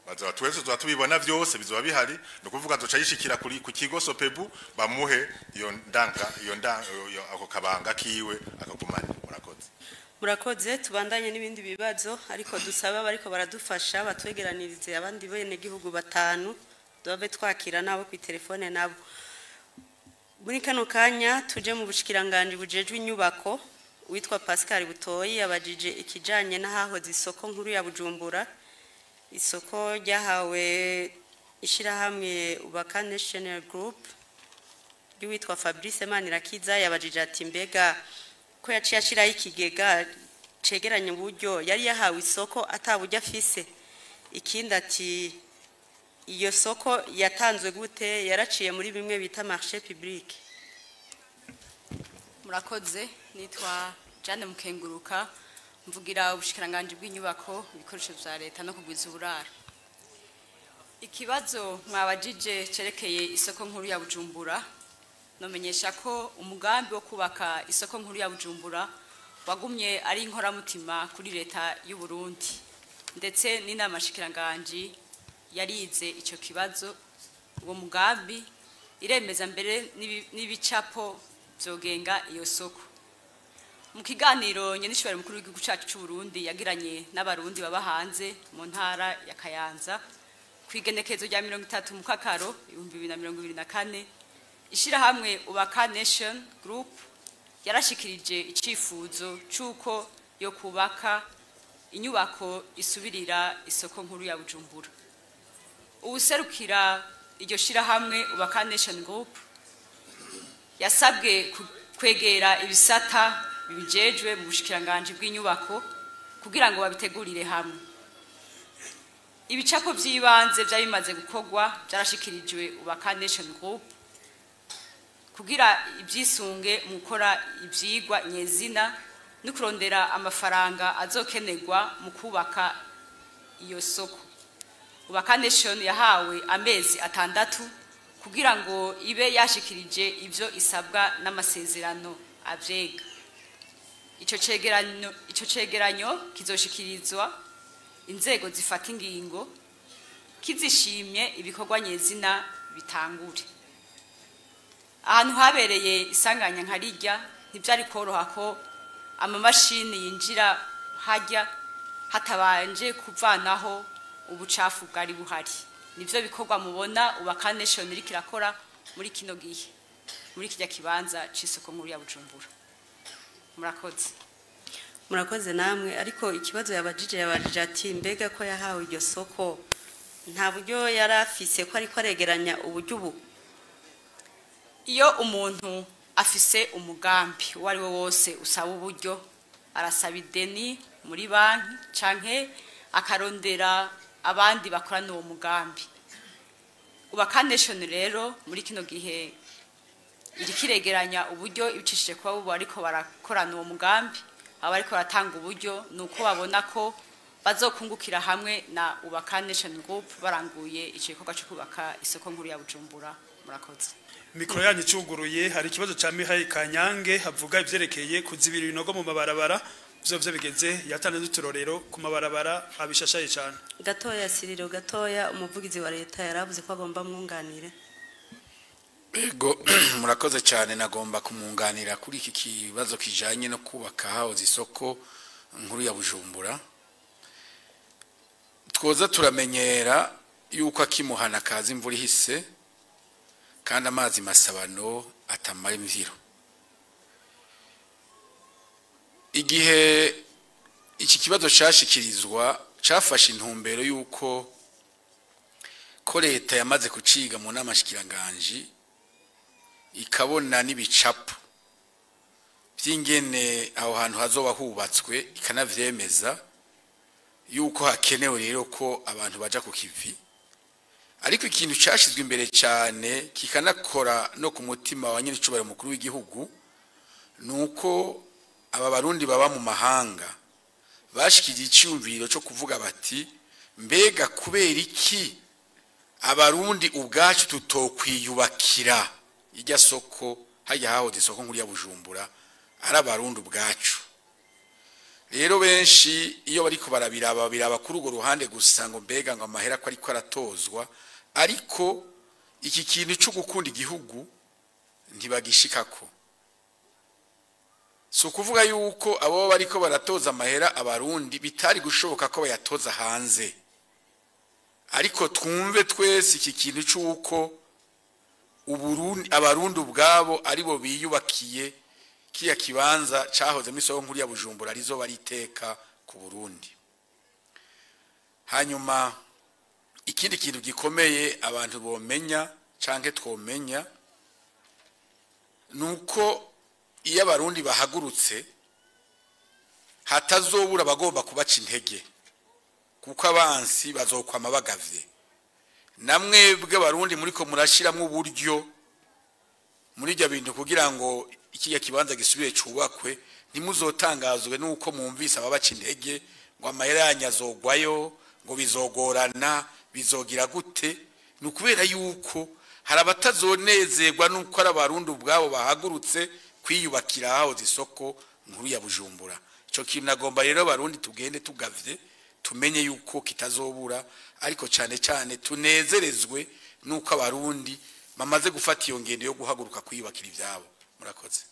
bazoba twese tuzoba tubibona vyose bizoba bihari. Ni ukuvuga tuca yishikira kuri ku kigo Sopebu bamuhe iyo ndanga ako kabanga kiwe akagumana. Murakoze. Murakoze. Tubandanye n'ibindi bibazo, ariko dusaba bariko baradufasha batwegeranirize abandi bene gihugu batanu dubabe twakira nabo ku telefone nabo. Muri kano kanya tuje mu bushikiranganje bujejwe inyubako. Witwa Pascal Butoyi yabajije ikijanye n'ahahoze isoko nkuru ya Bujumbura, isoko ryahawe ishirahamwe Ubaka National Group ry'uwitwa Fabrice Manirakiza. Yabajije ati: mbega ko yaciye ashiraho ikigega cegeranya uburyo, yari yahawe isoko ataburyo afise? Ikindi ati: iyo soko yatanzwe gute, yaraciye muri bimwe bita marché public? Murakoze. Nitwa Jane Mukenguruka, mvugira ubushikiranganje bw'inyubako, ibikoresho vya leta no kugwiza uburaro. Ikibazo mwabajije cerekeye isoko nkuru ya Bujumbura, nomenyesha ko umugambi wo kubaka isoko nkuru ya Bujumbura wagumye ari inkoramutima kuri leta y'u Burundi, ndetse n'inama shikiranganje yarize ico kibazo, uwo mugambi iremeza mbere n'ibicapo vyogenga iyo soko. Mu kiganiro nyenishwari mukuru w'igihugu cacu c'u Burundi yagiranye n'abarundi baba hanze mu ntara ya Kayanza kwigenekezo rya 30 mu Kakaro 2024, Ishirahamwe Ubaka Nation Group yarashikirije icifuzo c'uko yo kubaka inyubako isubirira isoko nkuru ya Bujumbura. Uwuserukira iryo shirahamwe Ubaka Nation Group yasabwe kwegera ibisata bibijejwe mu bushikiranganji bw'inyubako kugira ngo babitegurire hamwe. Ibicapo by'ibanze byari bimaze gukorwa byarashikirijwe Ubaka Nation Group kugira ibyisunge mu gukora ibyigwa nyezina no kurondera amafaranga azokenerwa mu kubaka iyo soko. Ubaka Nation yahawe amezi 6 kugira ngo ibe yashikirije ibyo isabwa n'amasezerano avyega. Ico cegeranyo kizoshikirizwa inzego zifata ingingo kizishimye ibikorwa nyezina bitangure. Ahantu habereye isanganya nkarijya ntibyari koroha ko amamashini yinjira hajya hatabanje kuvanaho ubucafu bwari buhari. Nivyo bikorwa mubona Ubaka Nation iri kirakora muri kino gihe muri kijya kibanza c'isoko nkuru ya Bujumbura. Murakoze. Murakoze namwe. Ariko ikibazo yabajije ati mbega ko yahawe iryo soko nta buryo yarafise ko ariko aregeranya uburyo ubu? Iyo umuntu afise umugambi uwo ari we wose usaba uburyo, arasaba ideni muri banki canke akarondera abandi bakorana uwo mugambi. Ubaka Nation rero muri kino gihe iri kiregeranya uburyo ibicishije kuba bo ariko barakorana uwo mugambi, aba ariko baratanga uburyo nuko babona ko bazokungukira hamwe na Ubaka Nation Group baranguye igikorwa cyo kubaka isoko nkuru ya Bujumbura. Murakoze. Mikro yanyu icuguruye. Hari ikibazo ca Mihaye Kanyange havuga ivyerekeye kuzibira ibinogo mu mabarabara byo bigeze yatanze uturorero ku mabarabara abishashaye cyane. Gatoya Siriro, gatoya umuvugizi wa leta yaravuze ko agomba mwunganire. Ego, murakoze cyane. Nagomba kumwunganira kuri iki kibazo kijanye no kubaka hahoze isoko nkuru ya Bujumbura. Twoza turamenyera yuko akimuhana kazi imvura ihise kandi amazi masabano atamara imviro. Igihe iki kibazo cyashikirizwa cyafashe intumbero yuko ko leta yamaze kuciga mu nama shikiranganji ikabona n'ibicapo by'ingene aho hantu hazoba hubatswe, ikanavyemeza yuko hakenewe rero ko abantu baja ku kivi. Ariko ikintu cyashizwe imbere cyane kikanakora no ku mutima wa nyiricubahiro mukuru w'igihugu nuko aba barundi baba mu mahanga bashikije icyumviro cyo kuvuga bati mbega kubera iki abarundi ubwacu tutokwiyubakira ijya soko hajya hahoze isoko nkuru ya Bujumbura ari abarundi ubwacu. Rero benshi iyo bariko barabiraba biraba kuri urwo ruhande gusa ngo mbega ngo amahera ko ariko aratozwa, ariko iki kintu cyo gukunda igihugu ntibagishikako. So kuvuga yuko abo bariko baratoza amahera abarundi bitari gushoboka ko bayatoza hanze, ariko twumve twese iki kintu cyuko uburundi abarundi ubwabo aribo biyubakiye kiya kibanza cahoze misoko nkuru ya Bujumbura arizo bariteka ku Burundi. Hanyuma ikindi kintu gikomeye abantu bomenya canke twomenya nuko iyo abarundi bahagurutse hatazobura bagomba kubaca intege, kuko abansi bazokwama bagavye. Namwe bwe barundi muriko murashiramwe uburyo muri ibyo bintu kugira ngo ikiya kibanza gisubire cubakwe, ntimuzotangazwe nuko mwumvise ababaca intege ngo amahera yanyu azogwayo, ngo bizogorana, bizogira gute. Ni ukubera yuko hari abatazonezerwa nuko ari abarundi ubwabo bahagurutse kwiyubakira hahoze isoko nkuru ya Bujumbura. Ico kintu nagomba rero abarundi tugende tugavye, tumenye yuko kitazobura, ariko cyane cyane tunezerezwe nuko abarundi bamaze gufata iyo ngendo yo guhaguruka kwiyubakira ivyabo. Murakoze.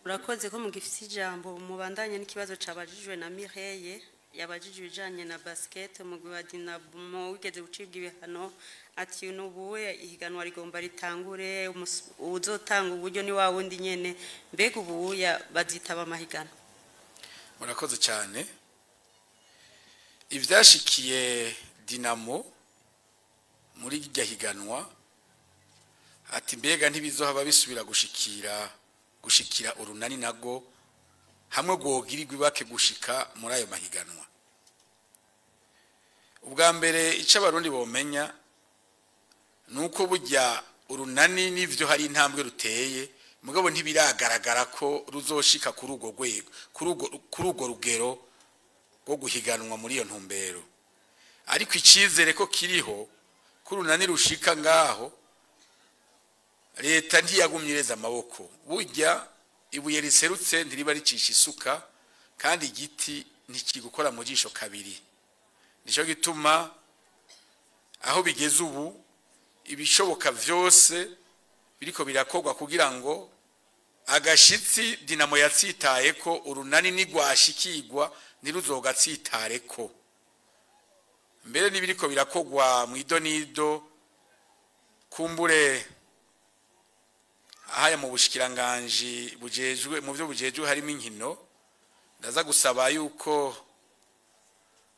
Murakoze ko mugifite ijambo. Mubandanye n'ikibazo cabajijwe na Mireye, yabajijwe ibijanye na basket umugwi wa Dinamo wigeze gucibwa ibihano Ati nubuwe ihiganwa rigomba ritangure, uzotanga uburyo ni wa wundi nyene, mbega ubuya bazitaba amahiganwa? Murakoze cyane. Ivyashikiye Dinamo muri irya higanwa, ati mbega ntibizohaba bisubira gushikira Urunani nago hamwe rwogirirwa ibake gushika muri ayo mahiganwa? Ubwa mbere, icyo Abarundi bomenya nuko burya Urunani n'ivyo hari intambwe ruteye, mugabo ntibiragaragara ko ruzoshika kuri urwo rwego, kuri urwo rugero rwo guhiganwa muri iyo ntumbero. Ariko icyizere ko kiriho ko Urunani rushika ngaho, leta ntiyagumye ireza amaboko. Burya ibuye riserutse ntiriba ricisha isuka, kandi igiti ntikigukora mu jisho kabiri. Nicyo gituma aho bigeze ubu ibishoboka vyose biriko birakorwa kugira ngo agashitsi Dinamo yatsitaye ko Urunani nigwashikirwa ntiruzogatsitare ko. Mbere n'ibiriko birakogwa mu idonido, kumbure ahaya mu bushikiranganji bujejwe, mu byo bujejwe harimo inkino, ndaza gusaba yuko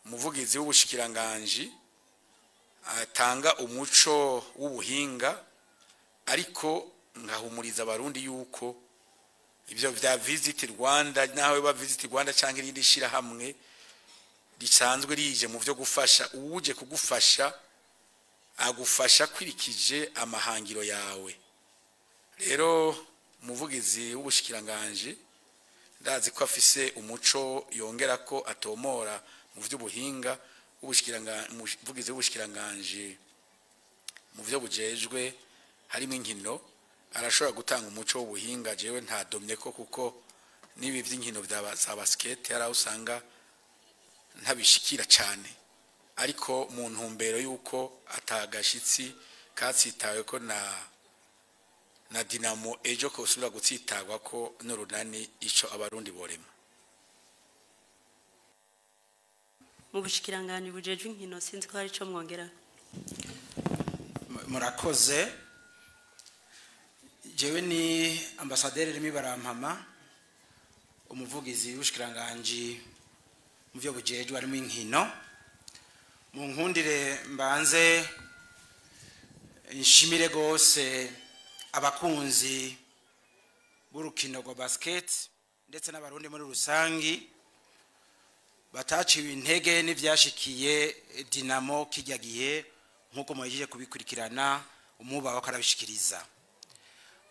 umuvugizi w'ubushikiranganji atanga umuco w'ubuhinga, ariko nkahumuriza Abarundi yuko ibyo vya Visit Rwanda, naho ba Visit Rwanda cyangwa irindi shirahamwe risanzwe rije mu byo gufasha, uwuje kugufasha agufasha kwirikije amahangiro yawe. Rero umuvugizi w'ubushikiranganji ndazi ko afise umuco, yongera ko atomora mu vy'ubuhinga. Umuvugizi w'ubushikiranganji mu byo bujejwe harimo inkino arashobora gutanga umuco w'ubuhinga. Jewe ntadomye ko kuko n'ibi vy'inkino za basket hari aho usanga ntabishikira cyane, ariko mu ntumbero y'uko atagashitsi katsitawe ko na Dinamo ejo kosubira gutsitagwa ko n'Urunani, ico Abarundi borema. Mu bushikiranganji bujejwe inkino, sinzi ko hari ico mwongera. Murakoze. Jewe ni ambasaderi Remy Barampama, umuvugizi w'ubushikiranganji mu byo bujejwe harimo inkino. Mu nkundire mbanze nshimire gose abakunzi b'urukino rwa basket ndetse n'Abarundi muri rusangi bataciwe intege n'ivyashikiye Dinamo kijya gihe, nk'uko muhejeje kubikurikirana umuba bakarabishikiriza.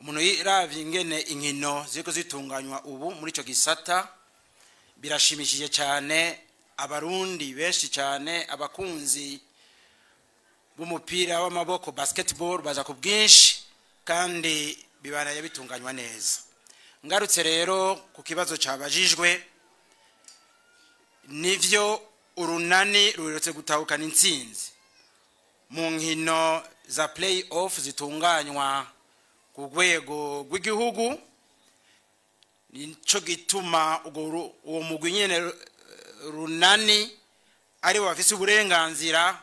Umuntu yiravye ingene inkino ziriko zitunganywa ubu muri ico gisata, birashimishije cyane. Abarundi benshi cyane, abakunzi b'umupira w'amaboko basketball, baza ku bwinshi kandi bibanaye bitunganywa neza. Ngarutse rero ku kibazo cyabajijwe, nivyo, Urunani ruherutse gutahukana intsinzi mu nkino za play off zitunganywa ku rwego rw'igihugu. Nico gituma uwo mugwi nyene Runani aribo bafise uburenganzira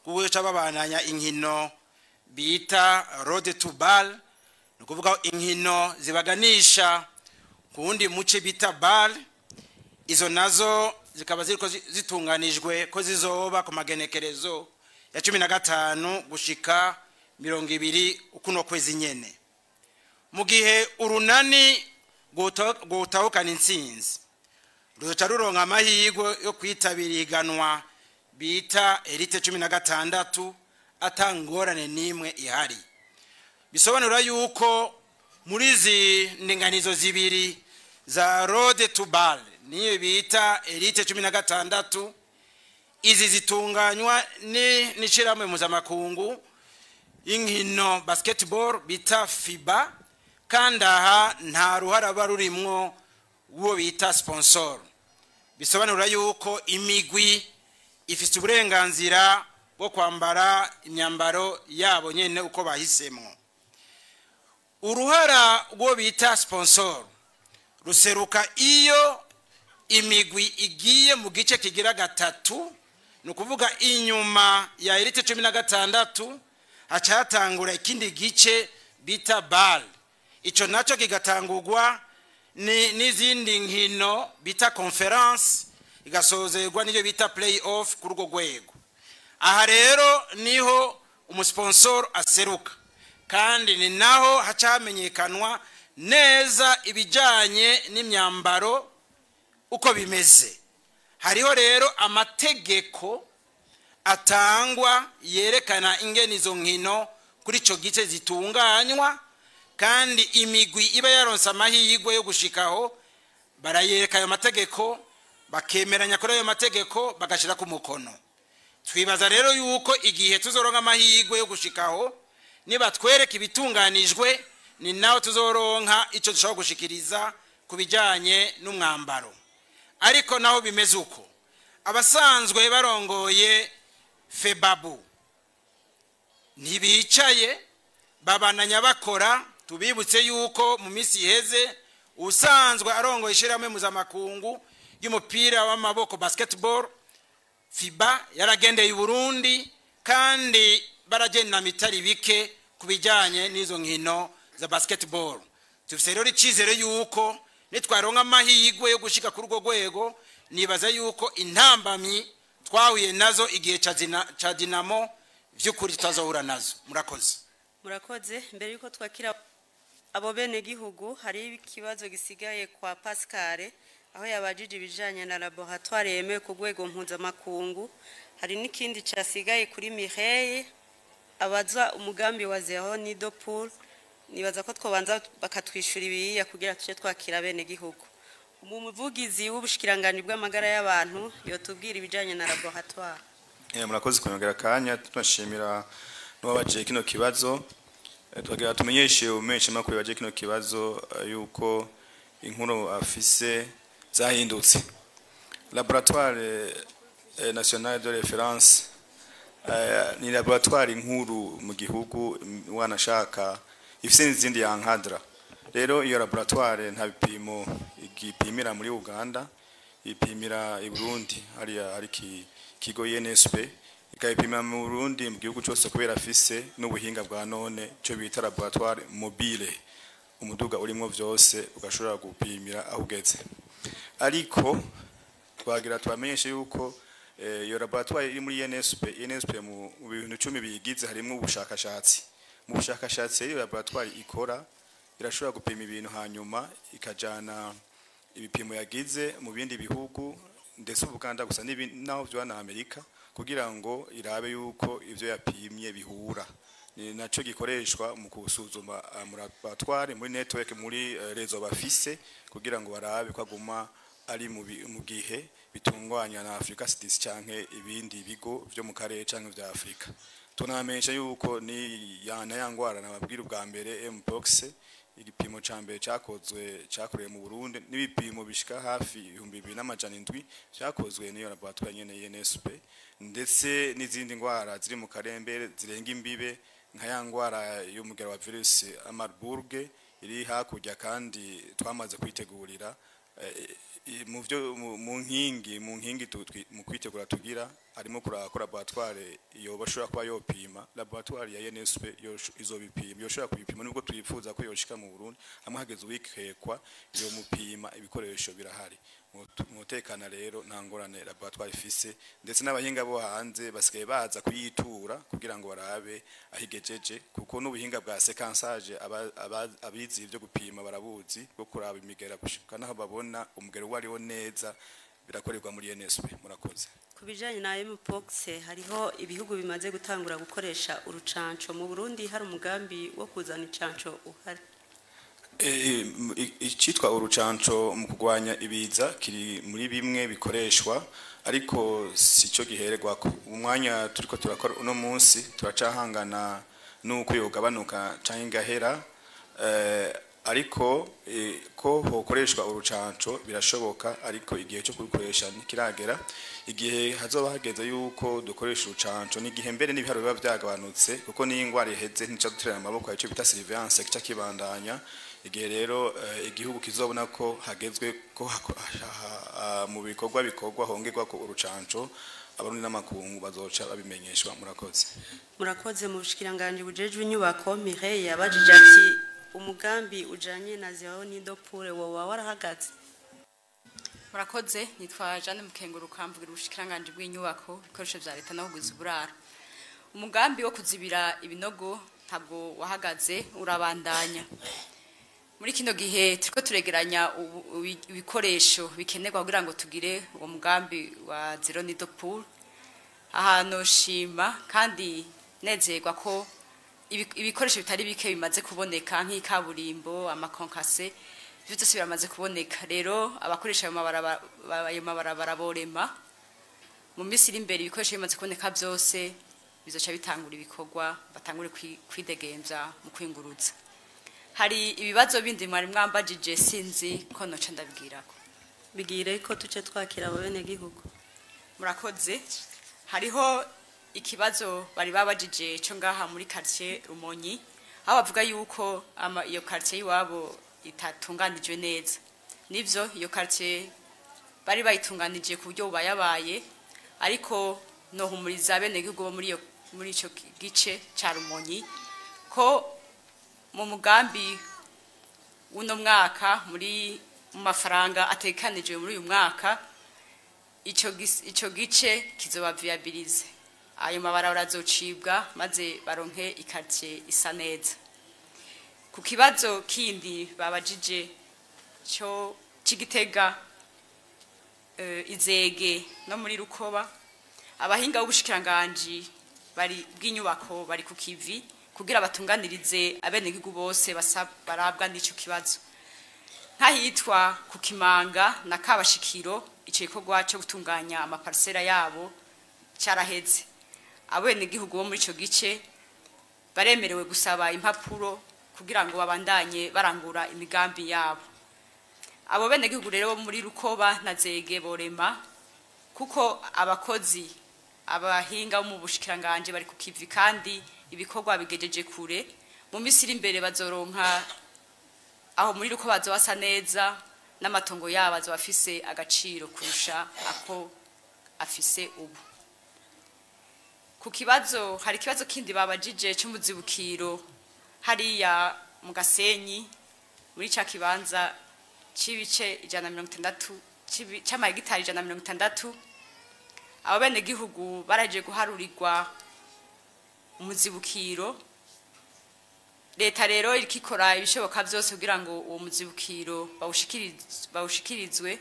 bwo guca babananya inkino bita Road to BAL, ni ukuvuga inkino zibaganisha ku wundi muce bita BAL. Izo nazo zikaba ziriko zitunganijwe ko zizoba ku magenekerezo ya 15 gushika 20 ukuno kwezi nyene. Mu gihe Urunani gutahukana intsinzi, ruzoca ruronka amahirwe yo kwitabira ihiganwa bita Elite 16 ata ngorane n'imwe ihari. Bisobanura yuko muri izi ndinganizo zibiri za Road to BAL niyo bita Elite 16, izi zitunganywa n'ishirahamwe mpuzamakungu inkino basketball bita FIBA, kandi aha nta ruhara ruba rurimwo uwo bita sponsor. Bisobanura yuko imigwi ifite uburenganzira bwo kwambara imyambaro yabo nyene uko bahisemo. Uruhara rwo bita sponsor ruseruka iyo imigwi igiye mu gice kigira gatatu, ni ukuvuga inyuma ya Elite 16. Hacatangura ikindi gice bita BAL, ico naco kigatangurwa n'izindi nkino bita conference, igasozerwa n'ibyo bita play off kuri urwo rwego. Aha rero niho umusponsor aseruka, kandi ni naho haca hamenyekanwa neza ibijyanye n'imyambaro uko bimeze. Hariho rero amategeko atangwa yerekana ingene izo nkino kuri ico gice zitunganywa, kandi imigwi iba yaronse amahirwe yo gushikaho barayereka ayo mategeko, bakemeranya kuri ayo mategeko, bagashira ku mukono. Twibaza rero yuko igihe tuzoronka amahirwe yo gushikaho, nibatwereka ibitunganijwe, ni naho tuzoronka ico dushobora gushikiriza ku bijyanye n'umwambaro. Ariko naho bimeze uko, abasanzwe barongoye FEBABU ntibicaye, babananya bakora. Tubibutse yuko mu minsi iheze usanzwe arongoye ishyirahamwe mpuzamakungu y'umupira w'amaboko basketball FIBA yaragendeye i Burundi, kandi baragenda mitari bike ku bijyanye n'izo nkino za basketball. Tufise rero icyizere yuko nitwaronka amahirwe yo gushika kuri urwo rwego, nibaza yuko intambamyi twahuye nazo igihe ca Dinamo vy'ukuri tutazohura nazo. Murakoze. Murakoze. Mbere yuko twakira abo bene gihugu, hari ikibazo gisigaye kwa Pascal, aho yabajije ibijanye na laboratoire yemewe ku rwego mpuzamakungu. Hari n'ikindi cyasigaye kuri Mireille, abaza umugambi wa zéro nid de poule. Nibaza ko twobanza bakatwishura ibiya kugira tuje twakira bene gihugu. Umuvugizi w'ubushikiranganji bw'amagara y'abantu yotubwira ibijanye na laboratoire. Murakoze kunyongera kanya, tunashimira n'uwabaje kino kibazo. Twagira tumenyeshe umenyeshe makuru baje kino kibazo yuko inkuru afise zahindutse. Laboratoire nationale de référence ni laboratoire inkuru mu gihugu, wanashaka ifise n'izindi yankadra. Rero iyo laboratoire nta bipimo igipimira muri Uganda, ipimira i Burundi, hariya hari kigo INSP, ikayipima mu Burundi mu gihugu cyose, kubera afise n'ubuhinga bwa none cyo bita laboratoire mobile, umuduga urimo vyose ugashobora gupimira aho ugeze. Ariko twagira tubamenyeshe yuko iyo laboratoire iri muri INSP, INSP mu bintu 10 biyigize harimo ubushakashatsi. Mu bushakashatsi iyo laboratoire ikora irashobora gupima ibintu, hanyuma ikajana ibipimo yagize mu bindi bihugu, ndetse Ubuganda gusa naho vyo na Amerika, kugira ngo irabe yuko ivyo yapimye bihura. Ni naco gikoreshwa mu kusuzuma mu laboratoire, muri network, muri réseau bafise, kugira ngo barabe ko aguma ari mu gihe bitungwanya na Africa CDC canke ibindi bigo vyo mu karere canke vya Afrika. Tunamenyesha yuko ni yana yangwara nababwira ubwa mbere Mpox, igipimo ca mbere cakozwe cakorewe mu Burundi, n'ibipimo bishika hafi 2700 cyakozwe n'iyo laboratoire nyene INSP, ndetse n'izindi ngwara ziri mu karembere zirenga imbibe nka ya ngwara y'umugera wa virus Marburg iri hakurya, kandi twamaze kwitegurira mu byo mu nkingi mu kwitegura tugira harimo kurakora laboratoire iyo bashobora kuba yopima. Laboratoire ya INSP izobipima, yoshobora kubipima, nubwo tuyifuza ko yoshika mu Burundi hamwe hageze uwikekwa iyo mupima, ibikoresho birahari mutekana. Rero nta ngorane laboratoire ifise, ndetse n'abahinga bo hanze basigaye baza kuyitura kugira ngo barabe ahigejeje, kuko n'ubuhinga bwa séquençage abizi ibyo gupima barabuzi, bwo kuraba imigera gushika naho babona umugero uwo ariwo neza, birakorerwa muri INSP. Murakoze. Ku bijanye na Mpox, hariho ibihugu bimaze gutangura gukoresha urucanco. Mu Burundi hari umugambi wo kuzana icanco uhari? Icitwa urucanco mu kurwanya ibiza kiri muri bimwe bikoreshwa, ariko si cyo gihererwako. Umwanya turiko turakora uno munsi turacahangana nuko yogabanuka canke igahera, ariko ko hokoreshwa urucanco birashoboka, ariko igihe cyo kurukoresha ntikiragera. Igihe hazoba hageze yuko dukoresha urucanco n'igihe mbere n'ibiharuro biba vyagabanutse, kuko niyo ingwara iheze ntica duterera amaboko, ico bita surveillance kica kibandanya. Igihe rero igihugu kizobona ko hagezwe ko mu bikorwa bikorwa hongerwa ko urucanco, Abarundi n'amakungu bazoca babimenyeshwa. Murakoze. Murakoze. Mu bushikiranganje bujejwe inyubako, Mireille yabajije ati umugambi ujanye na zéro nid de poule woba warahagaze? Murakoze. Nitwa Jeanne Mukenguruka, mvugira ubushikiranganje bw'inyubako, ibikoresho vya leta no kugwiza uburaro. Umugambi wo kuzibira ibinogo ntabwo wahagaze, urabandanya. Muri kino gihe turiko turegeranya ibikoresho bikenerwa kugira ngo tugire uwo mugambi wa zéro nid de poule. Ahantu shima kandi nezerwa ko ibikoresho bitari bike bimaze kuboneka, nk'ikaburimbo, amakonkase, ibyo byose biramaze kuboneka. Rero abakoresha ayo mabarabara borema. Mu minsi iri imbere, ibikoresho bimaze kuboneka byose, bizoca bitangura ibikorwa, batangure kwidegemvya mu kwinguruza. Hari ibibazo bindi mwari mwambajije, sinzi ko noca ndabwirako. Bigire ko tuce twakira abo benegihugu. Murakoze. Hariho ikibazo bari babajije cyo ngaha muri quartier Rumonyi, aho bavuga yuko iyo quartier iwabo itatunganijwe neza. Nivyo, iyo quartier bari bayitunganije ku buryo bubayabaye, ariko nohumuriza abenegihugu bo muri ico gice ca Rumonyi ko mu mugambi w'uno mwaka, mu mafaranga atekanijwe muri uyu mwaka, ico gice kizoba viabilisé, ayo mabarabara azocibwa maze baronke iquartier isa neza. Ku kibazo kindi babajije cyo c'Igitega, Izege no muri Rukoba, abahinga b'ubushikiranganji bari bw'inyubako bari ku kivi kugira batunganirize abenegihugu bose barabwa n'ico kibazo. Nk'ahitwa ku Kimanga na Kabashikiro, ico gikorwa cyo gutunganya amaparisera yabo caraheze. Abenegihugu bo muri ico gice baremerewe gusaba impapuro kugira ngo babandanye barangura imigambi yabo. Abo benegihugu rero bo muri Rukoba na Zege borema, kuko abakozi, abahinga bo mu bushikiranganje bari ku kivi kandi ibikorwa bigejeje kure. Mu minsi iri imbere bazoronka aho muri Rukoba bazoba neza, n'amatongo yabo azoba afise agaciro kurusha ako afise ubu. Ku kibazo, hari ikibazo kindi babajije c'umuzibukiro hariya mu Gasenyi, muri ca kibanza c'ibice 160 c'amahegitari 160. Abo benegihugu baraje guharurirwa umuzibukiro. Leta rero iriko ikora ibishoboka byose kugira ngo uwo muzibukiro bawushikirizwe,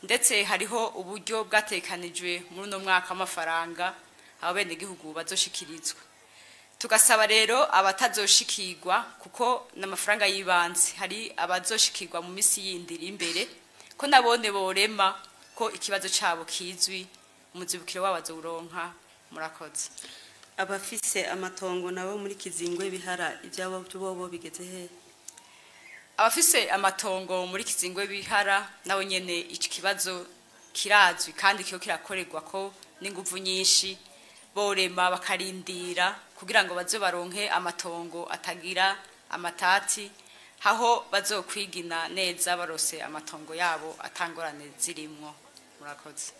ndetse hariho uburyo bwatekanijwe muri uno mwaka w'amafaranga abo benegihugu bazoshikirizwa. Tugasaba rero abatazoshikirwa, kuko n'amafaranga y'ibanze, hari abazoshikirwa mu misi yindi iri imbere, ko nabone borema, ko ikibazo cabo kizwi, umuzibukiro wabo bazowuronka. Murakoze. Abafise amatongo nabo muri Kizingwe Bihara, ibyabo bobo bigeze he? Abafise amatongo muri Kizingwe Bihara nabo nyene iki kibazo kirazwi kandi kiyo kirakorerwa ko n'inguvu nyinshi. Borema bakarindira kugira ngo baze baronke amatongo atagira amatati, haho bazokwigina neza barose amatongo yabo atangorane zirimwo. Murakoze.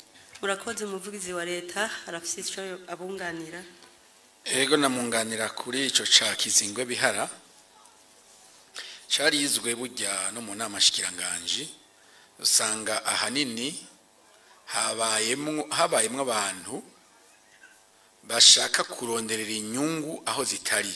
Murakoze. Umuvugizi wa leta arafise ico abunganira. Ego, namunganira kuri ico ca Kizingwe Bihara. Carizwe burya no mu nama shikiranganji, usanga ahanini habayemwo abantu bashaka kuronderera inyungu aho zitari,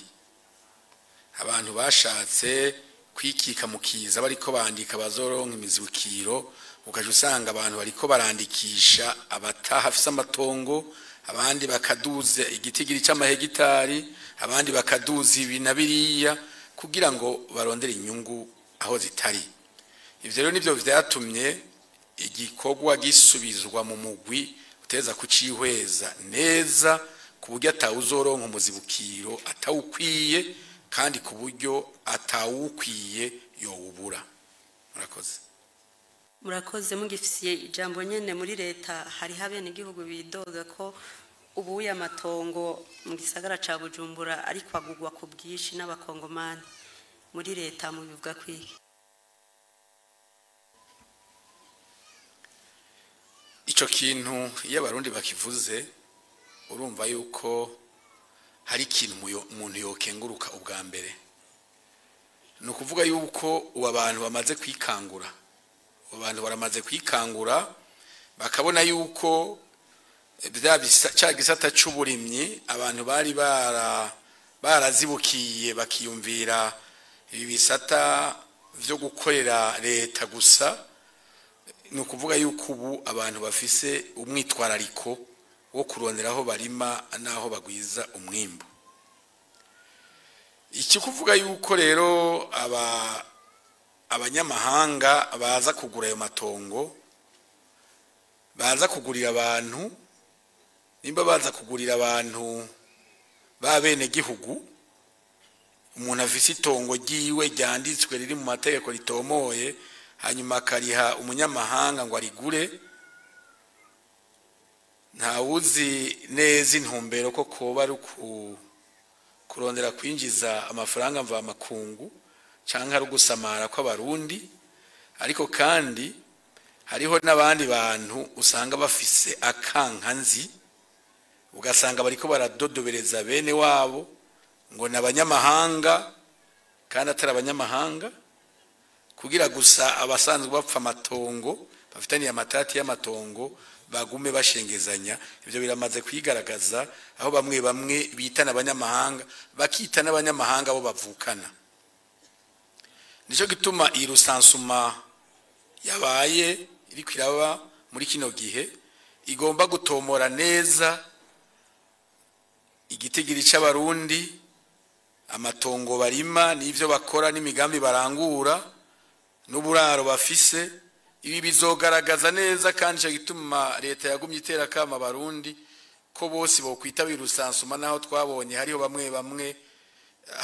abantu bashatse kwikika mu kiza bariko bandika bazoronka imizibukiro. Ukaja usanga abantu bariko barandikisha abatahafise amatongo, abandi bakaduza igitigiri c'amahegitari, abandi bakaduza ibi na biriya kugira ngo barondere inyungu aho zitari. Ivyo rero nivyo vyatumye igikorwa gisubizwa mu mugwi uteza kucihweza neza, ku buryo atawuzoronka umuzibukiro atawukwiye, kandi ku buryo atawukwiye yowubura. Murakoze. Murakoze. Mugifisiye ijambo nyene, muri leta hariho abenegihugu bidoga ko ubuye amatongo mu gisagara ca Bujumbura ariko agugwa ku bwinshi n'abakongomani. Muri leta mubivuga kwiki? Ico kintu iyo Abarundi bakivuze Urumva yuko hari ikintu umuntu yokenguruka ubwa mbere, ni ukuvuga yuko ubu abantu bamaze kwikangura, abantu baramaze kwikangura bakabona yuko cya gisata c'uburimyi abantu bari barazibukiye bakiyumvira ibi bisata vyo gukorera leta gusa. Ni ukuvuga yuko ubu abantu bafise umwitwarariko wo kurondera aho barima n'aho bagwiza umwimbu. Iki kuvuga yuko rero abanyamahanga baza kugura ayo matongo, baza kugurira abantu, nimba baza kugurira abantu ba bene gihugu, umuntu afise itongo ryiwe ryanditswe riri mu mategeko ritomoye, hanyuma akariha umunyamahanga ngo arigure, ntawuzi neza intumbero ko koba ari kurondera kwinjiza amafaranga mvamakungu canke ari ugusamara kw'abarundi. Ariko kandi hariho n'abandi bantu usanga bafise akankanzi, ugasanga bariko baradodobereza bene wabo ngo ni abanyamahanga kandi atari abanyamahanga, kugira gusa abasanzwe bapfa amatongo bafitaniye amatati y'amatongo bagume bashengezanya. Ivyo biramaze kwigaragaza aho bamwe bamwe bitana abanyamahanga bakita n'abanyamahanga bo bavukana. Nico gituma iyi rusansuma yabaye iriko iraba muri kino gihe igomba gutomora neza igitigiri c'abarundi, amatongo barima n'ivyo bakora n'imigambi barangura n'uburaro bafise. Ibi bizogaragaza neza kandi ico gituma leta yagumye itera kama abarundi ko bose bokwitabira rusansuma, naho twabonye hariho bamwe bamwe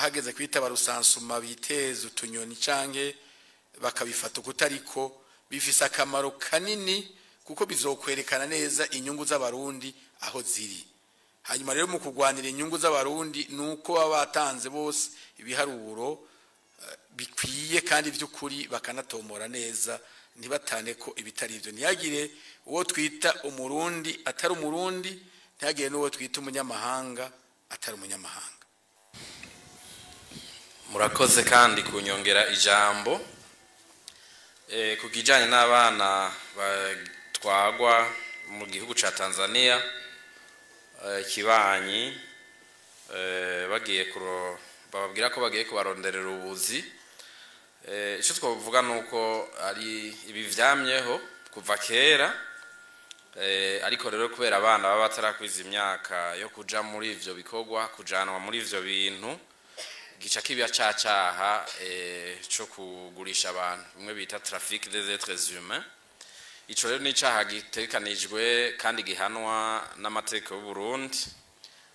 hageze kwitaba rusansuma biteza utunyoni canke bakabifata ukutariko. Bifise akamaro kanini kuko bizokwerekana neza inyungu z'abarundi aho ziri. Hanyuma rero mu kurwanira inyungu z'abarundi nuko baba batanze bose ibiharuro bikwiye kandi by'ukuri bakanatomora neza, ntibatane ko ibitari ivyo. Ntihagire uwo twita umurundi atari umurundi, ntihagire n'uwo twita umunyamahanga atari umunyamahanga. Murakoze kandi kunyongera ijambo. Ku kijanye n'abana batwagwa mu gihugu ca Tanzania, kibanyi, bagiye bababwira ko bagiye kubaronderera ubuzi. Ico twovuga nuko ari ibi vyamyeho kuva kera, ariko rero kubera abana baba batarakwiza imyaka yo kuja muri ivyo bikorwa, kujanwa muri ivyo bintu, gica kibya cacaha co kugurisha abantu, bimwe bita trafic des êtres humains. Ico rero ni icaha gitegekanijwe kandi gihanwa n'amategeko y'u Burundi,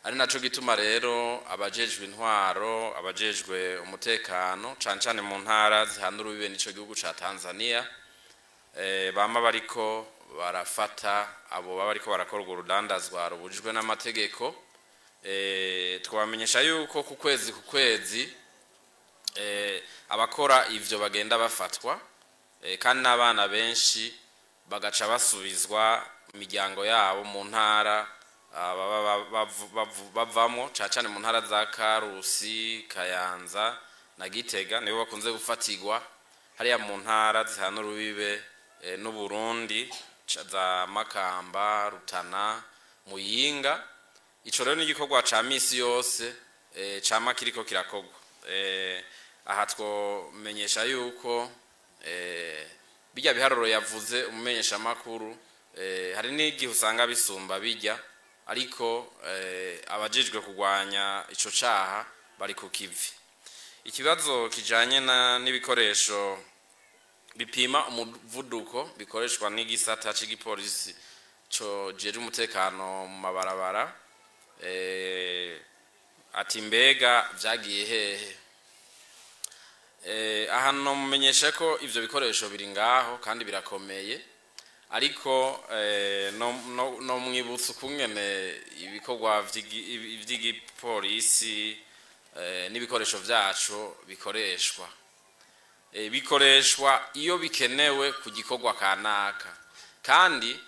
ari naco gituma rero abajejwe intwaro, abajejwe umutekano cane cane mu ntara zihana urubibe n'ico gihugu ca Tanzania, bama bariko barafata abo baba bariko barakora urwo rudandazwa rubujijwe n'amategeko. Twabamenyesha yuko ku kwezi ku kwezi abakora ivyo bagenda bafatwa, kandi n'abana benshi bagaca basubizwa imiryango yabo mu ntara baba bavamwo, cane cane mu ntara za Karusi, Kayanza na Gitega, nibo bakunze gufatirwa hariya mu ntara zihana urubibe n'u Burundi, za Makamba, Rutana, Muyinga. Ico rero ni igikorwa ca misi yose cama kiriko kirakorwa. Aha twomenyesha yuko bijya biharuro yavuze umumenyesha makuru, hari n'igihe usanga bisumba bijya, ariko abajejwe kurwanya ico caha bari ku kivi. Ikibazo kijanye n'ibikoresho bipima umuvuduko bikoreshwa n'igisata c'igipolisi co jeje umutekano mu mabarabara, ati mbega vyagiye hehe? Aha no mumenyesha ko ivyo bikoresho biri ngaho kandi birakomeye, ariko no mwibutsa ukungene ibikorwa vy'igipolisi n'ibikoresho vyaco bikoreshwa. Bikoreshwa iyo bikenewe ku gikorwa kanaka, kandi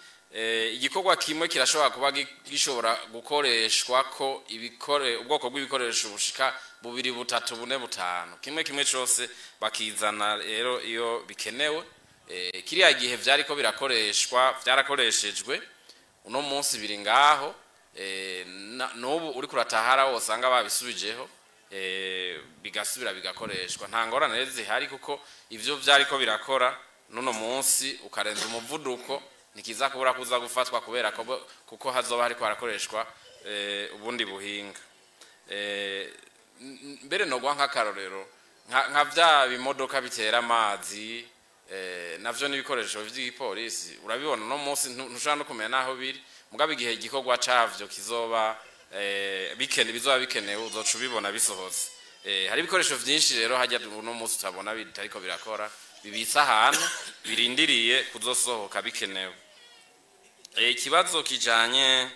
Igikorwa kimwe kirashobora kuba gishobora gukoreshwa ko ibikore ubwoko bw'ibikoresho bushika bubiri, butatu, bune, butanu, kimwe kimwe cyose bakizana rero iyo bikenewe. Kiriya gihe vyariko birakoreshwa, vyarakoreshejwe, uno munsi biri ngaho. N'ubu uriko uratahara wosanga babisubijeho, bigasubira bigakoreshwa, nta ngorane rero zihari, kuko ivyo vyariko birakora n'uno munsi ukarenza umuvuduko ntikiza kubura kuza gufatwa, kubera ko kuko hazoba hariko harakoreshwa ubundi buhinga. Mbere nogwa nk'akarorero nka vya bimodoka bitera amazi, navyo n'ibikoresho vy'igipolisi urabibona no munsi ntushobora no kumenya naho biri, mugabo igihe igikorwa cavyo kizoba bikene bizoba bikenewe uzoca ubibona bisohotse. Hari ibikoresho vyinshi rero hajya uno munsi utabona bitariko birakora, bibitse ahantu birindiriye kuzosohoka bikenewe. Ikibazo kijanye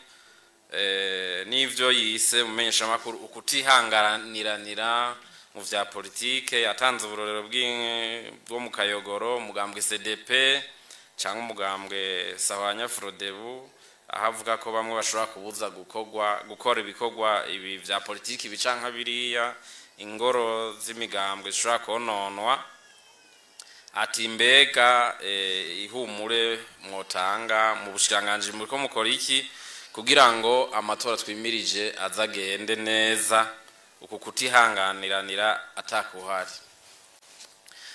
n'ivyo yise mumenyeshamakuru ukutihanganiranira mu vya politike, yatanze uburorero bwo mu Kayogoro, umugambwe CDP cyangwa umugambwe Sahwanya Frodebu, aho avuga ko bamwe bashobora kubuza gukora ibikorwa ibi vya politiki bica nka biriya, ingoro z'imigambwe zishobora kononwa. Ati mbega ihumure mwotanga mu bushikiranganji muriko mukora iki kugira ngo amatora twimirije azagende neza uku kutihanganiranira atakuhari?